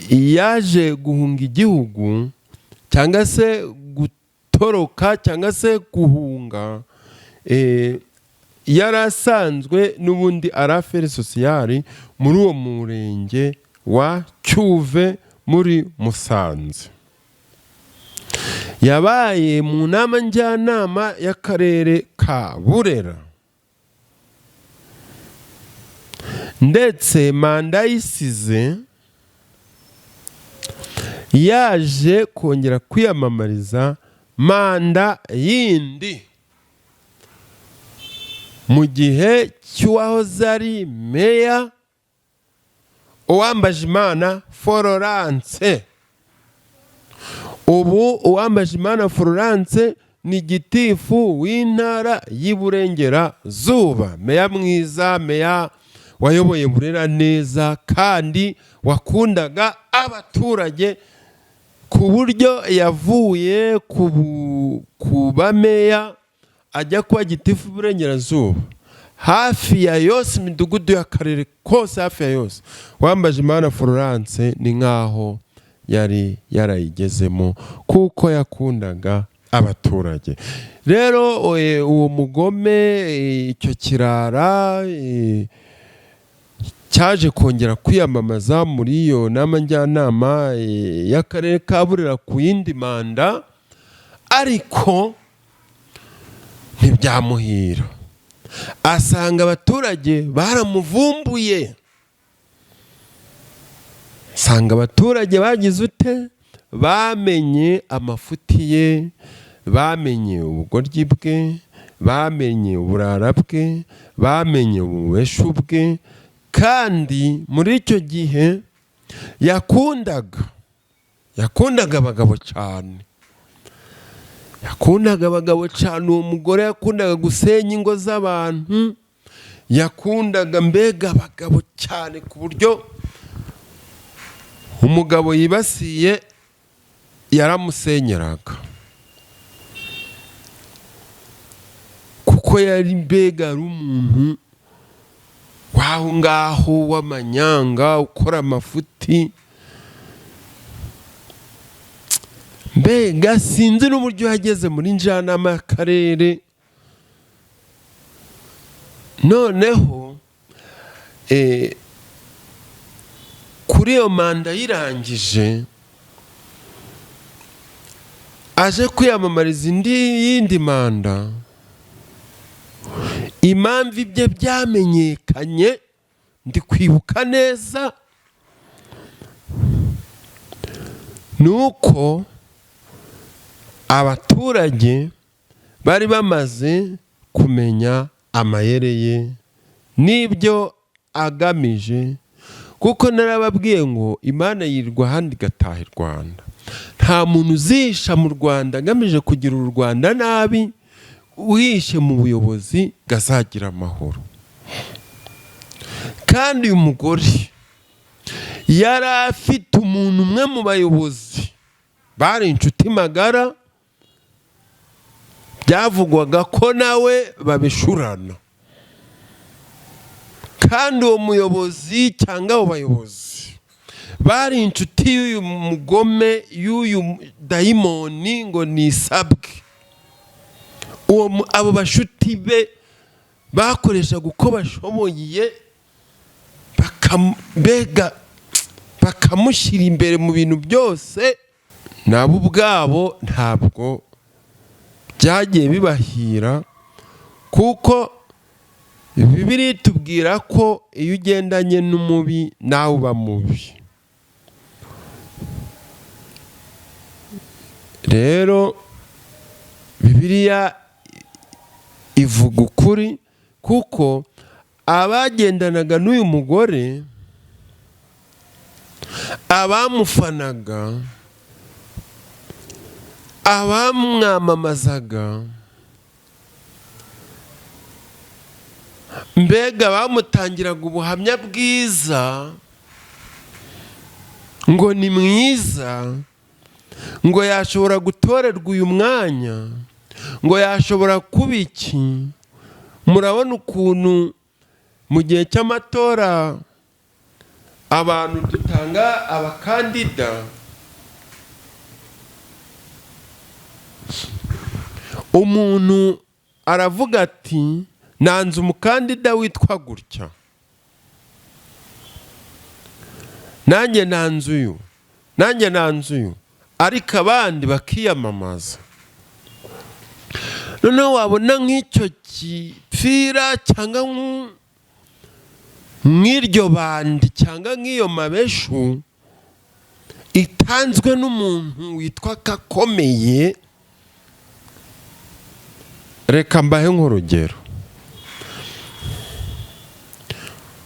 Speaker 1: yaje guhunga igihugu, cyangwa se gutoroka, cyangwa se guhunga. Yari asanzwe n'ubundi ari affaires sociales muri uwo murenge wa Cyuve muri Musanze. Yabaye mu nama njyanama y'akarere ka Burera, ndetse manda yisize yaje kongera kwiyamamariza manda yindi mu gihe cy'uwahoze ari meya Uwambajimana Florence. Ubu Uwambajimana Florence ni gitifu w'intara y'Iburengerazuba, meya mwiza, meya wayoboye Burera neza kandi wakundaga abaturage, ku buryo yavuye ku bameya ajya kuba gitifu w'Iburengerazuba. Hafi ya yose, imidugudu y'akarere kose hafi ya yose, Uwambajimana Florence ni nk'aho yari yarayigezemo, kuko yakundaga Abaturage rero, uwo mugome, icyo kirara, cyaje kongera kwiyamamaza muri iyo nama njyanama y'akarere ka Burera ku yindi manda, ariko ntibyamuhira, asanga abaturage baramuvumbuye, asanga abaturage bagize ute? Bamenye amafuti ye, bamenye ubugoryi bwe, bamenye uburara bwe, bamenye ububeshu bwe. Kandi muri icyo gihe yakundaga abagabo cyane, yakundaga abagabo cyane. Uwo mugore yakundaga gusenya ingo z'abantu, yakundaga mbega abagabo cyane, ku buryo umugabo yibasiye yaramusenyeraga, kuko yari mbega ari umuntu w'aho ngaho w'amanyanga, ukora amafuti. Mbega sinzi n'uburyo yageze muri njyanama y'akarere. Noneho kuri iyo manda yirangije, aje kwiyamamariza indi yindi manda, impamvu ibye byamenyekanye, ndi kwibuka neza, ni uko abaturage bari bamaze kumenya amayeri ye n'ibyo agamije, kuko narababwiye ngo Imana yirwa ahandi igataha i Rwanda. Nta muntu uzisha mu Rwanda agamije kugira u Rwanda nabi, wishe mu buyobozi gazagira amahoro. Kandi uyu mugore yari afite umuntu umwe mu bayobozi bari inshuti magara, byavugwaga ko nawe babishurana. Kandi uwo muyobozi cyangwa abo bayobozi bari inshuti y'uyu mugome, y'uyu dayimoni ngo nisabwe. Abo bashuti be bakoreshaga uko bashoboye, mbega bakamushyira imbere mu bintu byose. Nabo ubwabo ntabwo byagiye bibahira, kuko Bibiliya itubwira ko iyo ugendanye n'umubi nawe uba mubi. Rero Bibiliya ivuga ukuri, kuko abagendanaga n'uyu mugore, abamufanaga, abamwamamazaga, mbega bamutangiraga ubuhamya bwiza ngo ni mwiza, ngo yashobora gutorerwa uyu mwanya, ngo yashobora kuba iki. Murabona ukuntu mu gihe cy'amatora abantu dutanga abakandida, umuntu aravuga ati nanze umukandida witwa gutya, nanjye nanze uyu, nanjye nanze uyu, ariko abandi bakiyamamaza. Noneho wabona nk'icyo gipfira cyangwa nk'iryo bandi cyangwa nk'iyo mabeshu itanzwe n'umuntu witwa kakomeye. Reka mbahe nk'urugero,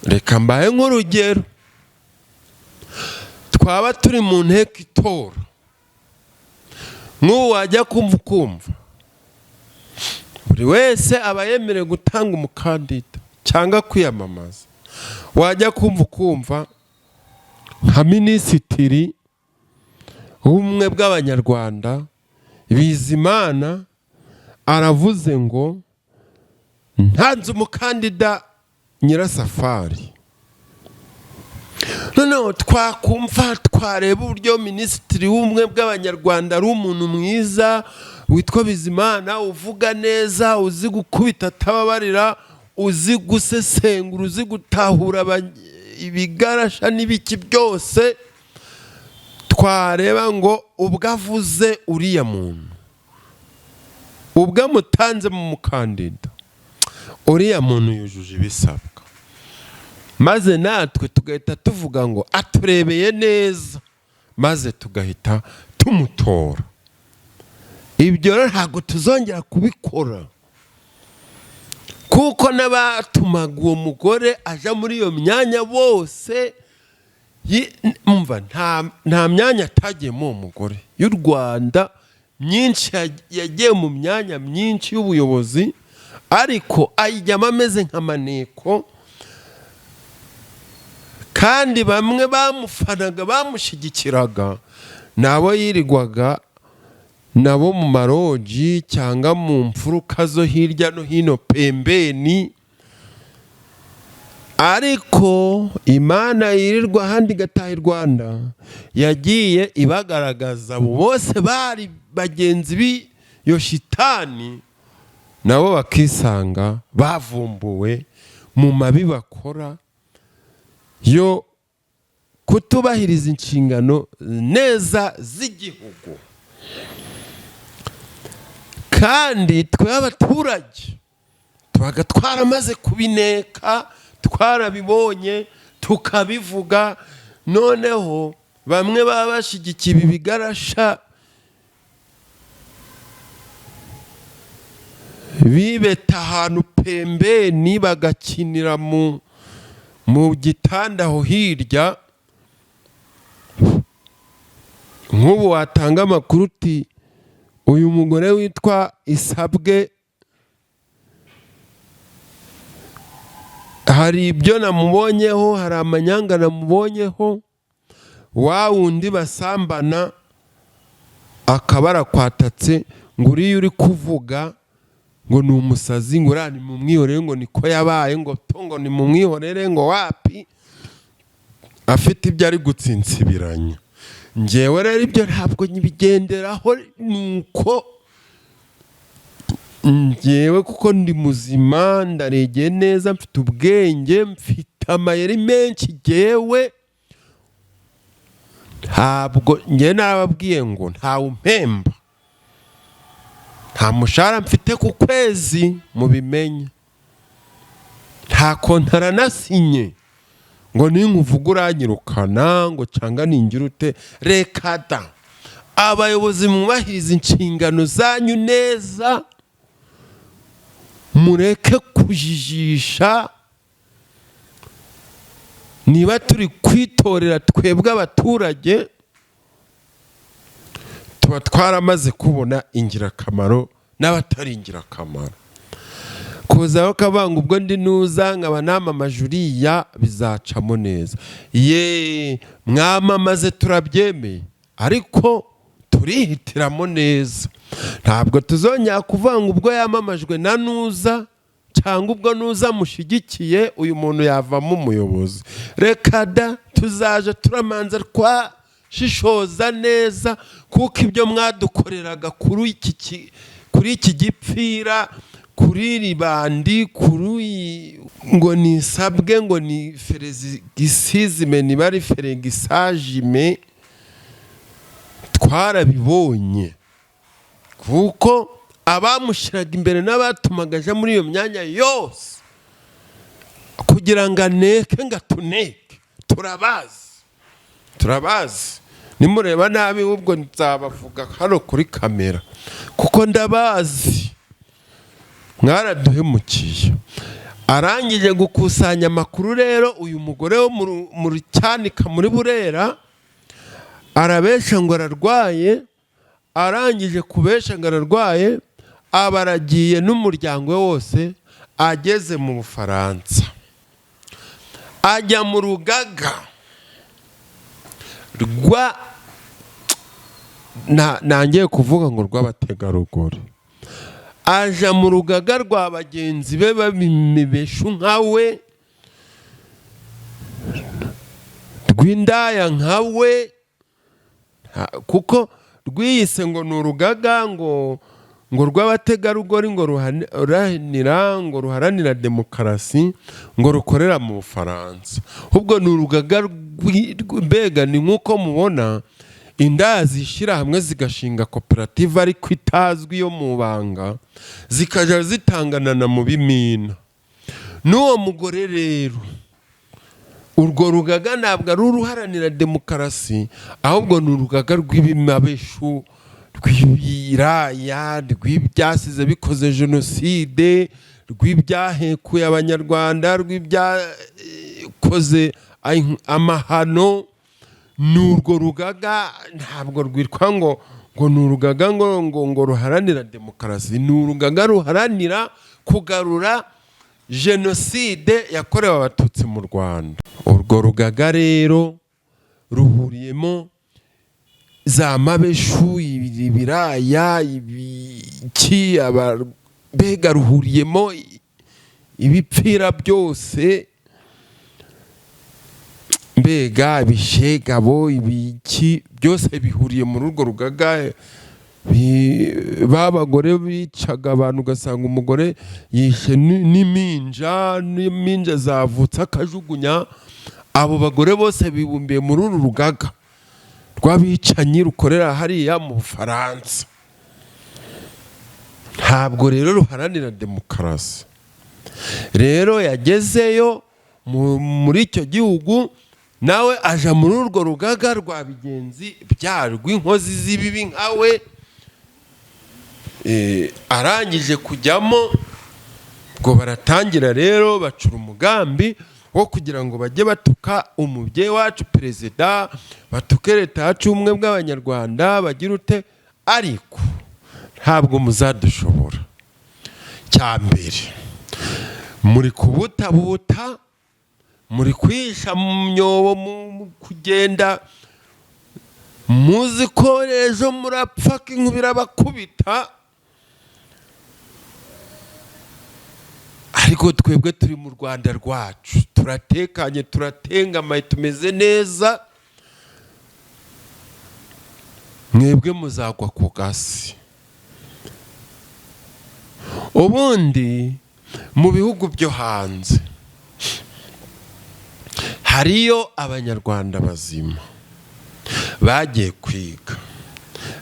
Speaker 1: reka mbahe nk'urugero. Twaba turi mu nteko itora, nk'ubu wajya kumva ukumva buri wese aba yemerewe gutanga umukandida cyangwa kwiyamamaza, wajya kumva ukumva nka minisitiri w'ubumwe bw'Abanyarwanda Bizimana aravuze ngo ntanze umukandida Nyirasafari. Noneho twakumva, twareba uburyo Minisitiri w'Ubumwe bw'Abanyarwanda ari umuntu mwiza witwa Bizimana, uvuga neza, uzi gukubita atababarira, uzi gusesengura, uzi gutahura ibigarasha n'ibiki byose, twareba ngo ubwo avuze uriya muntu, ubwo amutanze mu mukandida, uriya muntu yujuje ibisabwa, maze natwe tugahita tuvuga ngo aturebeye neza, maze tugahita tumutora. Ibyo rero ntabwo tuzongera kubikora, kuko n'abatumaga uwo mugore aja muri iyo myanya bose, mva nta myanya atagiyemo uwo mugore y'u Rwanda myinshi. Yagiye mu myanya myinshi y'ubuyobozi, ariko ayijyamo ameze nka maneko, kandi bamwe bamufanaga, bamushyigikiraga, nabo yirirwaga nabo mu maroji cyangwa mu mfuruka zo hirya no hino pembeni. Ariko Imana yirirwa ahandi igataha i Rwanda, yagiye ibagaragaza. Abo bose bari bagenzi b'iyo shitani, nabo bakisanga bavumbuwe mu mabi bakora yo kutubahiriza inshingano neza z'igihugu. Kandi twe abaturage tubaga twaramaze kubineka, twarabibonye, tukabivuga. Noneho bamwe baba bashyigikiye ibi bigarasha bibeta ahantu pembeni, bagakinira mu gitanda aho hirya. Nk'ubu watanga amakuru uti uyu mugore witwa Isabwe hari ibyo namubonyeho, hari amanyanga namubonyeho, wa wundi basambana akaba arakwatatse ngo uriya uri kuvuga ngo ni umusazi, ngo uriya ni mumwihorere, ngo niko yabaye, ngo to, ngo ni mumwihorere, ngo wapi, afite ibyo ari gutsinsibiranya. Ngewe rero ibyo ntabwo nyibigenderaho, nuko ngewe kuko ndi muzima, ndaregeye neza, mfite ubwenge, mfite amayeri menshi. Ngewe ntabwo, ngewe narababwiye ngo ntawe umpemba, nta mushahara mfite ku kwezi, mubimenye, nta kontara nasinye ngo ninkuvuga uranyirukana, ngo cyangwa ningira ute. Reka da! Abayobozi, mwubahiriza inshingano zanyu neza, mureke kujijisha. Niba turi kwitorera twebwe abaturage, tuba twaramaze kubona ingirakamaro n'abatari ingirakamaro. Kuzaho kabanga ubwo ndi nuza nkaba namamaje uriya, bizacamo neza. Ye, mwamamaze, turabyemeye, ariko turihitiramo neza. Ntabwo tuzongera kuvuga ngo ubwo yamamajwe na nuza cyangwa ubwo nuza mushyigikiye, uyu muntu yavamo umuyobozi. Reka da! Tuzaje turamanza twashishoza neza, kuko ibyo mwadukoreraga kuri iki gipfira, kuri iri bandi, kuri iyi ngo nisabwe, ngo ni feregisizime, niba ari feregisajime, twarabibonye, kuko abamushyiraga imbere n'abatumaga aja muri iyo myanya yose kugira ngo aneke, ngo atuneke, turabazi, turabazi. Nimureba nabi ubwo nzabavuga hano kuri kamera, kuko ndabazi, mwaraduhemukiye. Arangije gukusanya amakuru rero, uyu mugore wo mu Rucyanika muri Burera arabesha ngo ararwaye. Arangije kubesha ngo ararwaye, aba aragiye n'umuryango we wose. Ageze mu Bufaransa, ajya mu rugaga rwa nangiye kuvuga ngo rw'abategarugori, aja mu rugaga rwa bagenzi be b'imibeshu nka we. rw'indaya nkawe, kuko rwiyise ngo ni urugaga ngo rw'abategarugori, ngo ruharanira, ngo ruharanira demokarasi, ngo rukorera mu Bufaransa. Ahubwo ni urugaga mbega ni nk'uko mubona indaya zishyira hamwe zigashinga koperative ariko itazwi yo mu banga, zikajya zitanganana mu bimina. N'uwo mugore rero, urwo rugaga ntabwo ari uruharanira demokarasi, ahubwo ni urugaga rw'ibimabeshu, rw'ibiraya, rw'ibyasize bikoze jenoside, rw'ibyahekuye Abanyarwanda, rw'ibyakoze amahano. Ni urwo rugaga, ntabwo rwitwa ngo ni urugaga ngo ruharanira demokarasi. Ni urugaga ruharanira kugarura jenoside yakorewe Abatutsi mu Rwanda. Urwo rugaga rero ruhuriyemo za mabeshu, ibiraya, ibiki, mbega ruhuriyemo ibipfira byose, mbega ibishegabo, ibiki byose bihuriye muri urwo rugaga. Ba bagore bicaga abantu, ugasanga umugore yishe n'impinja zavutse akajugunya. Abo bagore bose bibumbiye muri uru rugaga rw'abicanyi rukorera hariya mu Bufaransa. Ntabwo rero ruharanira demokarasi. Rero yagezeyo muri icyo gihugu, nawe aja muri urwo rugaga rwa bigenzi byarwo, inkozi z'ibibi nkawe. Arangije kujyamo, ubwo baratangira rero bacura umugambi wo kugira ngo bajye batuka umubyeyi wacu perezida, batuke leta yacu y'ubumwe bw'Abanyarwanda, bagira ute. Ariko ntabwo muzadushobora. Cya mbere, muri kubutabuta, muri kwihisha mu myobo, mu kugenda muzi ko ejo murapfa, ko inkuba irabakubita. Ariko twebwe turi mu Rwanda rwacu, turatekanye, turatengamaye, tumeze neza. Mwebwe muzagwa ku gasi. Ubundi mu bihugu byo hanze hariyo Abanyarwanda bazima bagiye kwiga,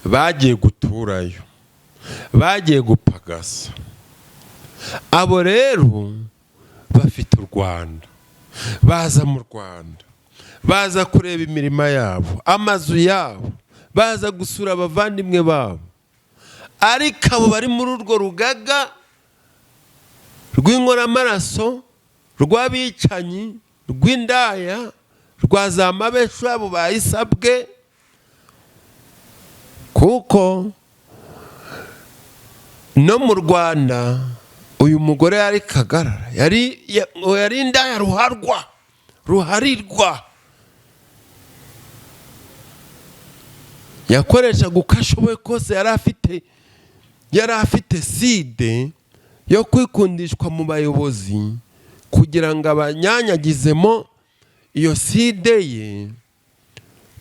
Speaker 1: bagiye guturayo, bagiye gupagasa. Abo rero bafite u Rwanda, baza mu Rwanda, baza kureba imirima yabo, amazu yabo, baza gusura abavandimwe babo. Ariko abo bari muri urwo rugaga rw'inkoramaraso, rw'abicanyi, rw'indaya, rwa za mabeshu, abo bayisabwe, kuko no mu Rwanda uyu mugore yari Kagarara, yari indaya ruharwa, ruharirwa. Yakoreshaga uko ashoboye kose. Yari afite side yo kwikundishwa mu bayobozi kugira ngo abanyanyagizemo iyo side ye,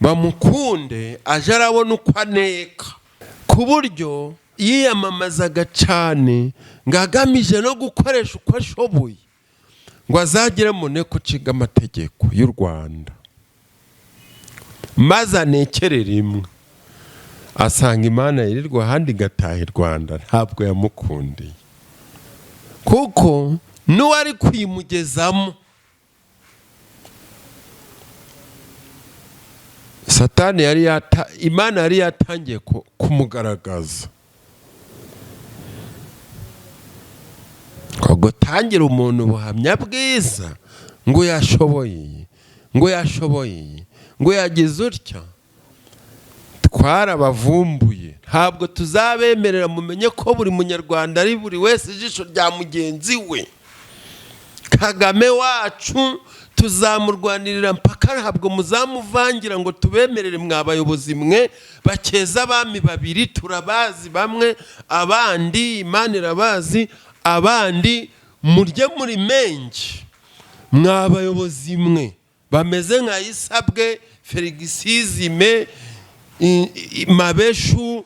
Speaker 1: bamukunde, aje arabona uko aneka, ku buryo yiyamamazaga cyane ngo agamije no gukoresha uko ashoboye ngo azagere mu nteko nshinga amategeko y'u Rwanda, maze anekere rimwe. Asanga Imana yirirwa ahandi igataha i Rwanda. Ntabwo yamukundiye, kuko n'uwari kuyimugezamo, Satani yari yata, Imana yari yatangiye kumugaragaza. Ngo gutangira umuntu ubuhamya bwiza, ngo yashoboye, ngo yashoboye, ngo yagize utya, twarabavumbuye, ntabwo tuzabemerera. Mumenye ko buri Munyarwanda ari buri wese ijisho rya mugenzi we. Kagame wacu tuzamurwanirira mpaka. Ntabwo muzamuvangira ngo tubemerere. Mwa bayobozi mwe bakeza abami babiri, turabazi bamwe, abandi Imana irabazi, abandi murye muri menshi. Mwa bayobozi mwe Bameze nka Isabwe, Feligisizime, Mabeshu,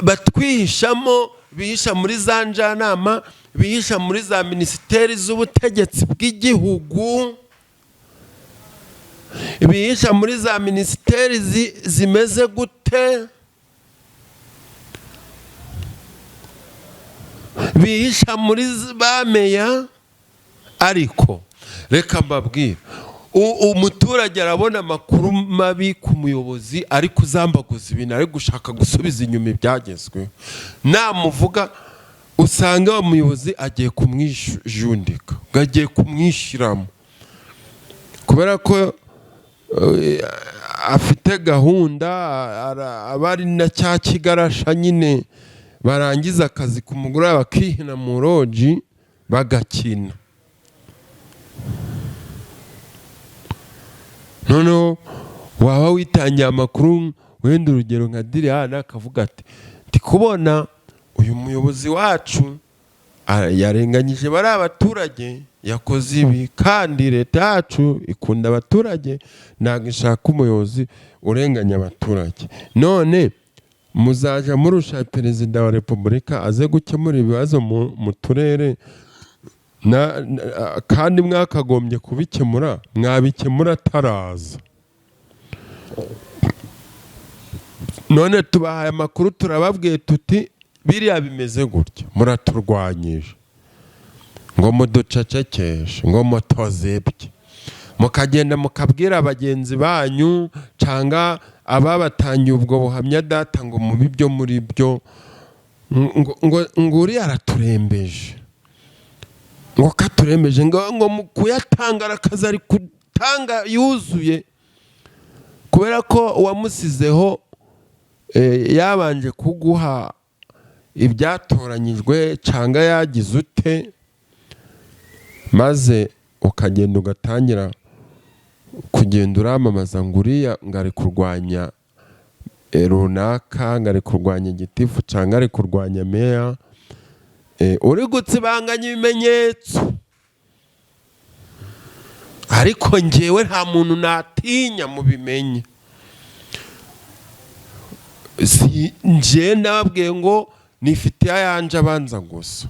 Speaker 1: batwihishamo, bihisha muri za njyanama, bihisha muri za minisiteri z'ubutegetsi bw'igihugu, bihisha muri za minisiteri zimeze gute, bihisha muri ba meya. Ariko reka mbabwire, umuturage arabona amakuru mabi ku muyobozi ari kuzambaguza ibintu, ari gushaka gusubiza inyuma ibyagezweho, namuvuga usanga wa muyobozi agiye kumwijundika, ngo agiye kumwishyiramo kubera ko afite gahunda, aba ari na cya kigarasha nyine, barangiza akazi ku mugoroba bakihina mu roji bagakina. Noneho waba witangiye amakuru, wenda urugero nka Diriyana akavuga ati ndi kubona uyu muyobozi wacu yarenganyije bari abaturage, yakoze ibi, kandi leta yacu ikunda abaturage, ntabwo ishaka umuyobozi urenganya abaturage. None muzaja murusha perezida wa repubulika aze gukemura ibibazo mu turere, kandi mwakagombye kubikemura, mwabikemura ataraza. None tubahaye amakuru, turababwiye tuti biriya bimeze gutya, muraturwanyije ngo muducecekeshe, ngo mutozebye, mukagenda mukabwira bagenzi banyu cyangwa ababatangiye ubwo buhamya data ngo mubi byo muri byo, ngo uriya araturembeje, ngo katurembeje, ngo mu kuyatanga arakaza ari gutanga yuzuye, kubera ko uwamusizeho yabanje kuguha ibyatoranyijwe cyangwa yagize ute, maze ukagenda ugatangira kugenda uramamaza ngo uriya ngo ari kurwanya runaka, ngo ari kurwanya igitifu cyangwa ari kurwanya meya, uri gutsibanganya ibimenyetso. Ariko njyewe nta muntu natinya, mubimenye. Si njye nababwiye ngo nifitiye ayanje abanza gusa,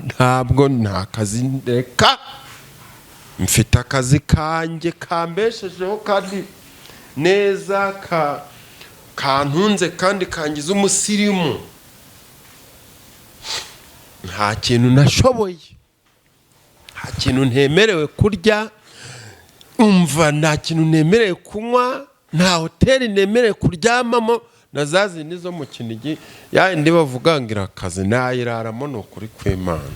Speaker 1: ntabwo nta kazi ndeka, mfite akazi kanjye kambeshejeho kandi neza, kantunze kandi kangize umusirimu. Nta kintu nashoboye, nta kintu ntemerewe kurya, umva, nta kintu ntemerewe kunywa, nta hoteli nemerewe kuryamamo, na za zindi zo mu Kinigi yandi bavuga ngo irakaze, nayiraramo, ni ukuri kw'Imana.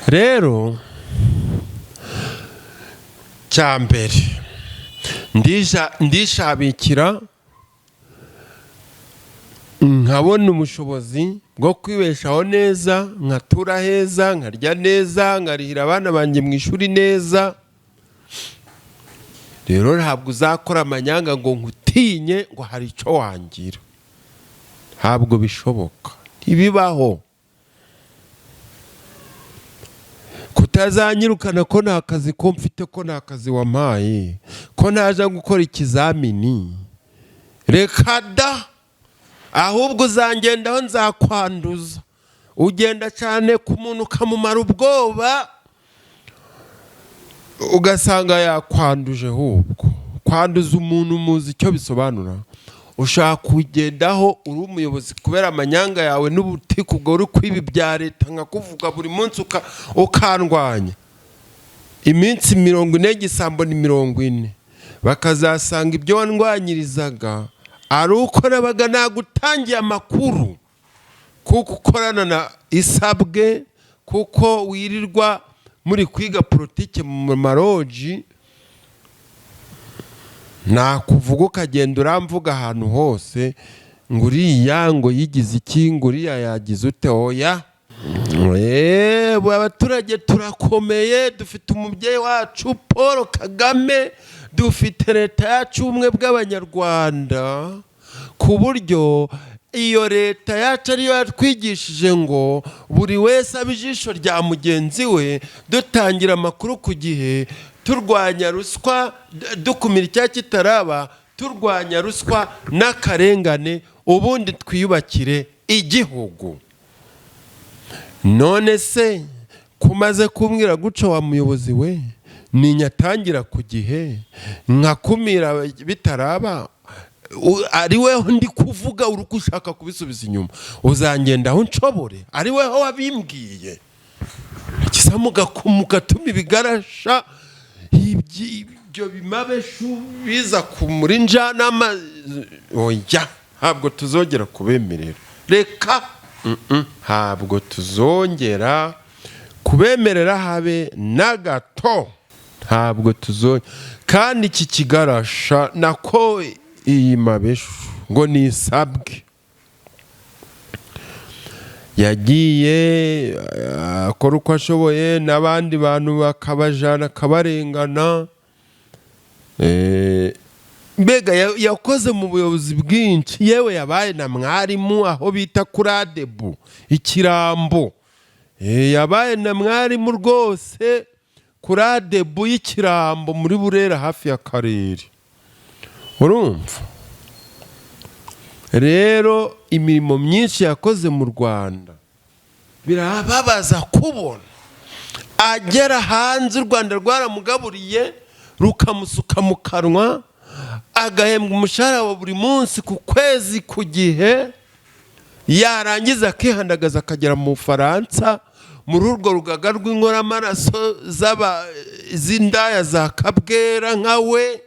Speaker 1: Rero cya mbere ndishabikira nkabona ubushobozi bwo kwibeshaho neza, nkatura heza, nkarya neza, nkarihira abana banjye mu ishuri neza. Rero ntabwo uzakora amanyanga ngo nkutinye ngo hari icyo wangira, ntabwo bishoboka, ntibibaho. Kutazanyirukana ko nta kazi ko mfite, ko nta kazi wampaye, ko ntaje gukora ikizamini, reka da! Ahubwo uzangendaho nzakwanduza. Ugenda cyane ku muntu ukamumara ubwoba, ugasanga yakwanduje. Ahubwo kwanduza umuntu muzi icyo bisobanura? Ushaka kugendaho uri umuyobozi kubera amanyanga yawe n'ubutiku ubwo uri kwiba ibya leta, nkakuvuga buri munsi ukandwanya iminsi 40, igisambo ni 40, bakazasanga ibyo wandwanyirizaga ari uko nabaga nagutangiye amakuru, kuko ukorana na Isabwe, kuko wirirwa muri kwiga politike mu maroji, nakuvuga ukagenda uramvuga ahantu hose ngo uriya ngo yigize iki, ngo uriya yagize ute. Oya, abaturage turakomeye, dufite umubyeyi wacu Paul Kagame, dufite leta yacu ubumwe bw'Abanyarwanda, ku buryo iyo leta yacu ariyo yatwigishije ngo buri wese abe ijisho rya mugenzi we, dutangira amakuru ku gihe, Turwanya ruswa, dukumira icyaha kitaraba, turwanya ruswa n'akarengane, ubundi twiyubakire igihugu. None se kumaze kumbwira guca, wa muyobozi we, ninyatangira ku gihe nkakumira bitaraba, ari weho ndi kuvuga, uri ushaka kubisubiza inyuma, uzangendaho nshobore? Ari weho wabimbwiye kisa mugatuma ibigarasha ibyo bimabeshu biza ku muri njyanama. Oya, ntabwo tuzongera kubemerera. Reka, ntabwo tuzongera kubemerera habe na gato, ntabwo tuzongera. Kandi iki kigarasha, nako iyi mabeshu ngo nisabwe, yagiye akora uko ashoboye n'abandi bantu bakabajana, akabarengana. Mbega yakoze mu buyobozi bwinshi, yewe yabaye na mwarimu aho bita kuri adebu ikirambo. Yabaye na mwarimu rwose kuri adebu y'ikirambo muri Burera, hafi ya Karere. Urumva rero imirimo myinshi yakoze mu Rwanda, birababaza kubona agera hanze, u Rwanda rwaramugaburiye rukamusuka mu kanwa, agahembwa umushahara wa buri munsi, ku kwezi, ku gihe, yarangiza akihandagaza akagera mu Bufaransa muri urwo rugaga rw'inkoramaraso z'indaya za kabwera nka we,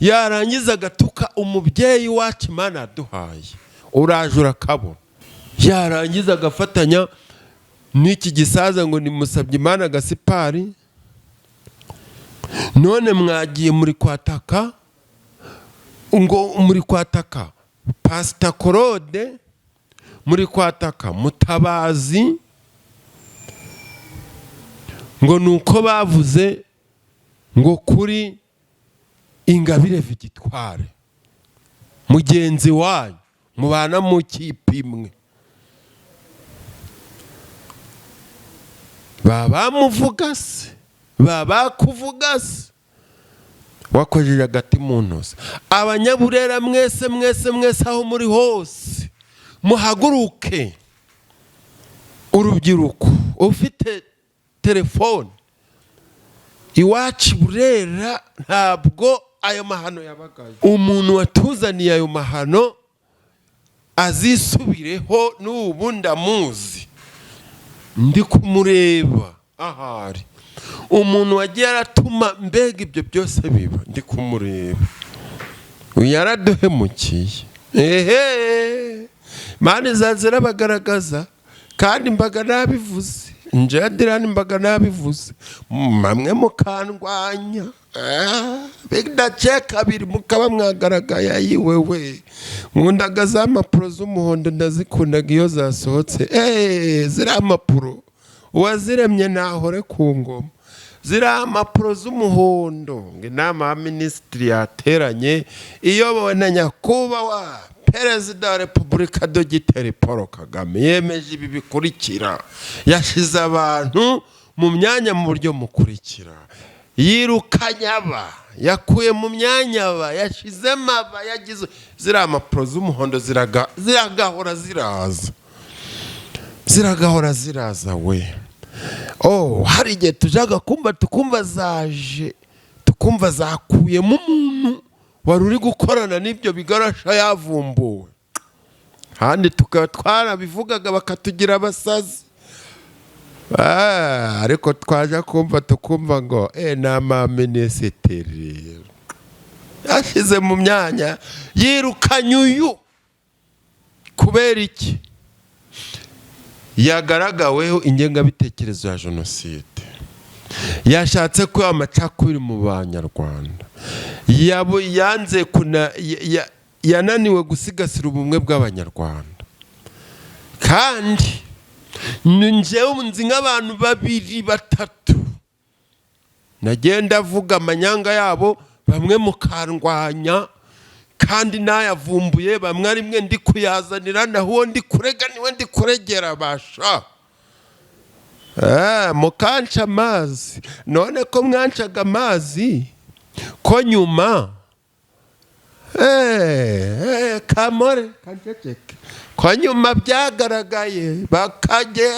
Speaker 1: yarangiza agatuka umubyeyi wacu Imana yaduhaye. Uraje urakabona, yarangiza agafatanya n'iki gisaza ngo nimusabye Imana Gasipari. None mwagiye muri kwataka, ngo muri kwataka Pasita Claude, muri kwataka Mutabazi, ngo ni uko bavuze ngo kuri Ingabire Victoire mugenzi wanyu mubana mu kipe imwe, baba bamuvuga se, baba bakuvuga se, wakojeje agati mu ntozi. Abanyaburera mwese, mwese, mwese, aho muri hose, muhaguruke. Urubyiruko ufite telefone, iwacu Burera ntabwo ayo mahano yabagayo. Umuntu watuzaniye ayo mahano azisubireho. N'ubu ndamuzi, ndi kumureba ahari. Umuntu wagiye aratuma mbega ibyo byose biba, ndi kumureba, yaraduhemukiye. Ehe, Imana izaza irabagaragaza. Kandi mbaga nabivuze, njadirani, mbaga nabivuze, bamwe mukandwanya, bidaciye kabiri mukaba mwagaragaye. Ayiwewe, nkundaga za mpapuro z'umuhondo, ndazikundaga iyo zasohotse. Ziriya mpapuro, uwaziremye nahore ku ngoma. Ziriya mpapuro z'umuhondo ngo inama ya minisitiri yateranye iyobowe na Nyakubahwa Perezida wa Repubulika Dogiteri Paul Kagame yemeje ibi bikurikira: yashyize abantu mu myanya mu buryo mukurikira, yirukanye aba, yakuye mu myanya aba, yashyizemo aba, yagize. Ziriya mpapuro z'umuhondo ziragahora ziraza, ziragahora ziraza we. Oh, hari igihe tujyaga kumva, tukumva zaje, tukumva zakuyemo umuntu wari uri gukorana n'ibyo bigarasha yavumbuwe, kandi tukaba twarabivugaga bakatugira abasazi. Ariko twaje kumva, tukumva ngo inama ya minisitiri yashyize mu myanya, yirukanye uyu. Kubera iki? Yagaragaweho ingengabitekerezo ya jenoside, yashatse ko amacakubiri mu Banyarwanda, yanze yananiwe gusigasira ubumwe bw'Abanyarwanda. Kandi njyewe nzi nk'abantu babiri, batatu nagenda avuga amanyanga yabo, bamwe mukandwanya, kandi nayavumbuye. Bamwe ari mwe ndi kuyazanira, naho uwo ndi kurega niwe ndi kuregera basha. Mukanca amazi. None ko mwancaga amazi, ko nyuma kamore kanceceke, ko nyuma byagaragaye bakajye.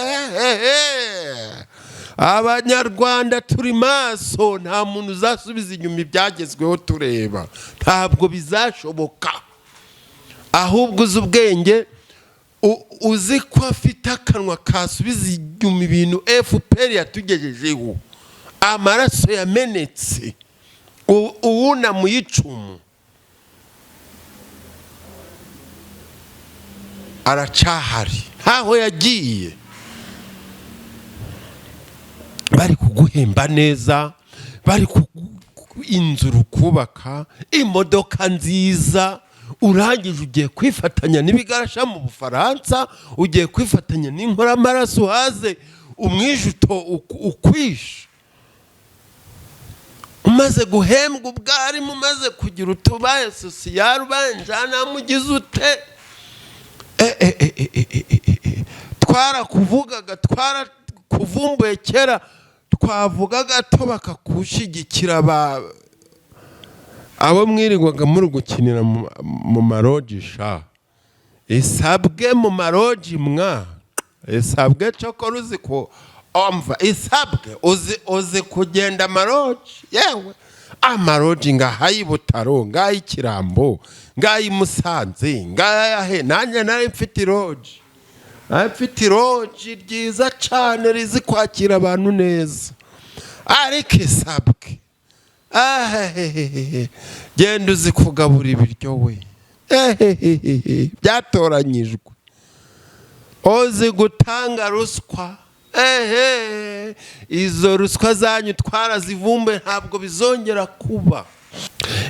Speaker 1: Abanyarwanda turi maso, nta muntu uzasubiza inyuma ibyagezweho tureba, ntabwo bizashoboka. Ahubwo uzi ubwenge, uzi ko afite akanwa kasubiza inyuma ibintu FPR yatugejejeho, amaraso yamenetse, uwunamuye icumu aracahari, ntaho yagiye. Bari kuguhemba neza, bari inzu rukubaka, imodoka nziza, urangije ugiye kwifatanya n'ibigarasha mu Bufaransa, ugiye kwifatanya n'inkoramaraso, uhaze umwijuto ukwishe. Umaze guhembwa ubwarimu, umaze kugira utubaye sosiyare, ubaye njyanama, ugize ute? Twarakuvugaga, twarakuvumbuye kera, twavuga gato bakakushyigikira. Abo mwirirwaga muri gukinira mu maroji sha, isabwe mu maroji mwa isabwe, cokora uzi ko omva isabwe, uzi kugenda amaroji, yewe amaroji ngaha y'i Butaro, ngaha y'i Kirambo, ngaha y'i Musanze, ngaha he. Nanjye nari mfite iroji, nari mfite iroji ryiza cyane rizi kwakira abantu neza, ariko isabwe ahehehe, genda uzi kugabura ibiryo we, ehehehe, byatoranyijwe, uzi gutanga ruswa, ehe, izo ruswa zanyu twarazivumbuye, ntabwo bizongera kuba.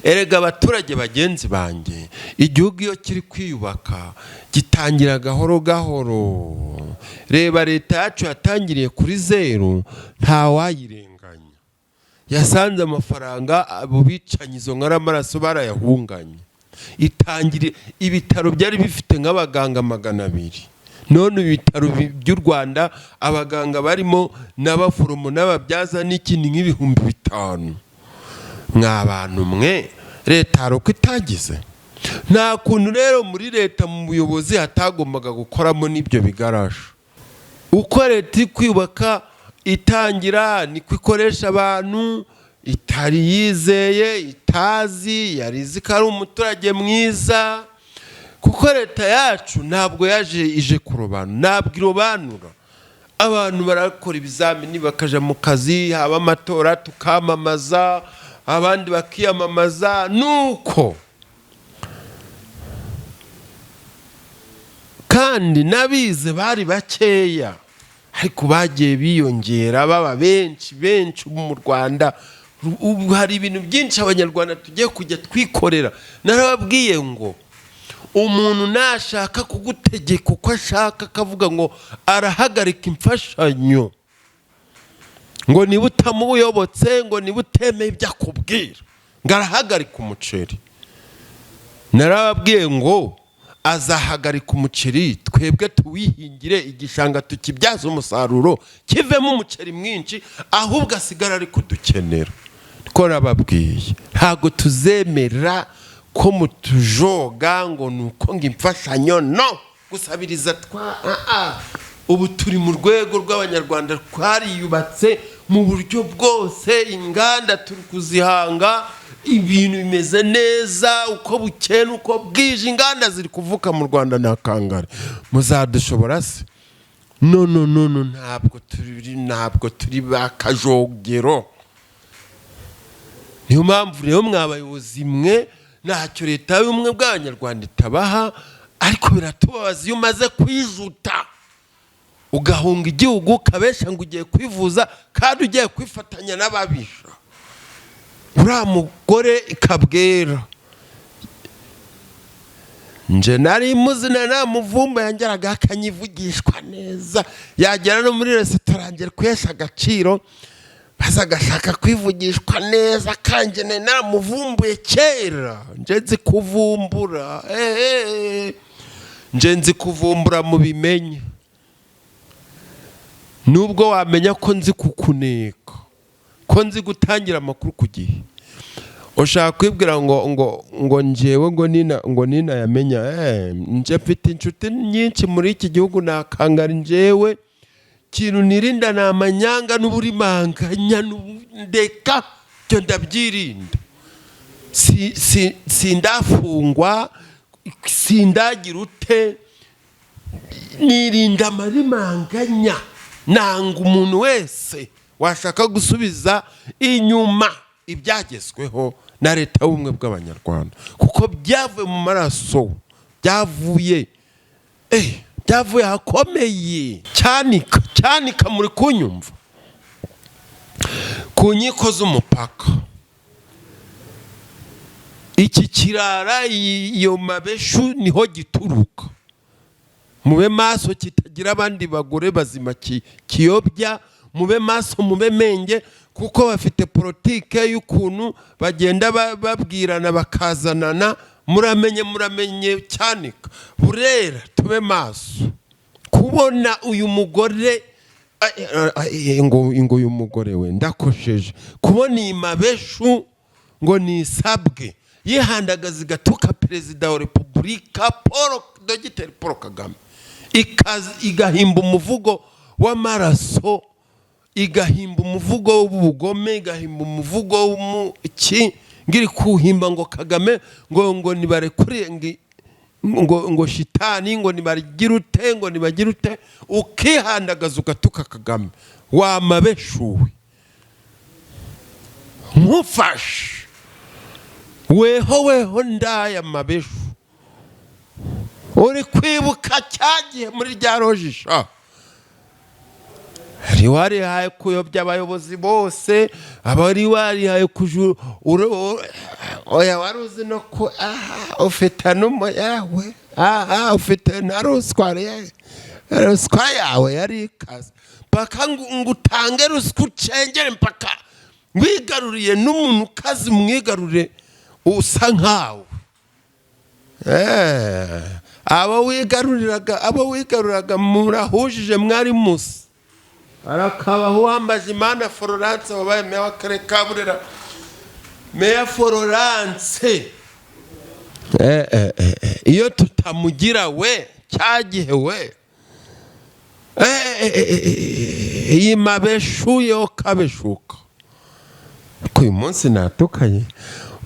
Speaker 1: Erega abaturage bagenzi banjye, igihugu iyo kiri kwiyubaka gitangira gahoro gahoro. Reba leta yacu yatangiriye kuri zeru, ntawayirenganya, yasanze amafaranga abo bicanyi izo nkoramaraso barayahunganye. Itangire ibitaro byari bifite nk'abaganga 200, none ibitaro by'u Rwanda abaganga barimo n'abaforomo n'ababyaza n'ikindi nk'ibihumbi 5. Mwa bantu mwe, leta hari uko itagize. Nta kuntu rero muri leta mu buyobozi hatagombaga gukoramo n'ibyo bigarasha. Uko leta iri kwiyubaka itangira, niko ikoresha abantu itari yizeye, itazi, yari izi ko ari umuturage mwiza. Kuko leta yacu ntabwo yaje ije kurobanura, ntabwo irobanura. Abantu barakora ibizamini bakaja mu kazi, haba amatora tukamamaza, abandi bakiyamamaza, nuko kandi n'abize bari bakeya, ariko bagiye biyongera baba benshi benshi. Ubu mu Rwanda ubu hari ibintu byinshi abanyarwanda tugiye kujya twikorera. Narababwiye ngo umuntu nashaka kugutegeka uko ashaka, akavuga ngo arahagarika imfashanyo, ngo niba utamuyobotse, ngo niba utemeye ibyo akubwira, ngo arahagarika umuceri. Narababwiye ngo azahagarika umuceri, twebwe tuwihingire, igishanga tukibyaze umusaruro, kivemo umuceri mwinshi, ahubwo asigara ari kudukenera. Twarababwiye, ntabwo tuzemera ko mutujoga ngo ni uko ngo imfashanyo no gusabiriza twa ubu turi mu rwego rw'abanyarwanda, twariyubatse mu buryo bwose, inganda turi kuzihanga, ibintu bimeze neza, uko bukeye uko bwije inganda ziri kuvuka mu Rwanda. Nta kangare muzadushobora se? No no no no, ntabwo turi ba kajogero. Niyo mpamvu rero mwa bayobozi mwe, ntacyo leta y'ubumwe bw'abanyarwanda itabaha, ariko biratubabaza iyo umaze kwijuta ugahunga igihugu, ukabesha ngo ugiye kwivuza kandi ugiye kwifatanya n'ababisha. Uriya mugore Kabwera nje nari muzi, na namuvumba, yangeraga akanyivugishwa neza, yagera no muri resitora ngera kuhesha agaciro, maze agashaka kwivugishwa neza. Kanjye nari naramuvumbuye kera, nje nzi kuvumbura, nje nzi kuvumbura, mubimenye. Nubwo wamenya ko nzi kukuneka, ko nzi gutangira amakuru ku gihe, ushaka kwibwira ngo njyewe ngo nina yamenya. Nje mfite inshuti nyinshi muri iki gihugu, nakangara. Njyewe kintu nirinda ni amanyanga n'uburimanganya. Ndeka ibyo, ndabyirinda. Sindafungwa, sindagira ute. Nirinda amarimanganya, nanga umuntu wese washaka gusubiza inyuma ibyagezweho na Leta y'Ubumwe bw'Abanyarwanda, kuko byavuye mu maraso, byavuye ahakomeye. Cyanika, Cyanika, muri kunyumva ku nkiko z'umupaka, iki kirara, iyo mabeshu niho gituruka. Mube maso kitagira abandi bagore bazima kiyobya. Mube maso, mube menge, kuko bafite politike y'ukuntu bagenda babwirana bakazanana. Muramenye, muramenye. Cyanika, Burera, tube maso. Kubona uyu mugore, ngo uyu mugore we, ndakosheje, kubona iyi mabeshu ngo nisabwe yihandagaza igatuka Perezida wa Repubulika Paul, Dogiteri Paul Kagame, igahimba umuvugo w'amaraso, igahimba umuvugo w'ubugome, igahimba umuvugo w'umuki, ngiri kuhimba ngo Kagame ngo nibarekure ngo shitani, ngo nibagire ute, ngo nibagire ute. Ukihandagaza ugatuka Kagame, wamabeshuwe, nkufashe weho, weho ndaya mabeshu. Uri kwibuka cyagihe muri rya rojisha hari warihaye kuyobya abayobozi bose, abari warihaye kujura. Oya, wari uzi no ku aha ufite n'umuyawe, aha ufite na ruswa, ruswa yawe yari ikaze mpaka ngo utange ruswa, ucengere mpaka wigaruriye n'umuntu ukazi, mwigarurire usa nkawe. Abo wigaruriraga murahujije, mwari musa. Arakabaho uwambaje Imana Florence wabaye meya w'Akarere ka Burera. Meya Florence, iyo tutamugira we cyagihe we, iyi mabeshu yo kabeshuka. Ko uyu munsi natukanye,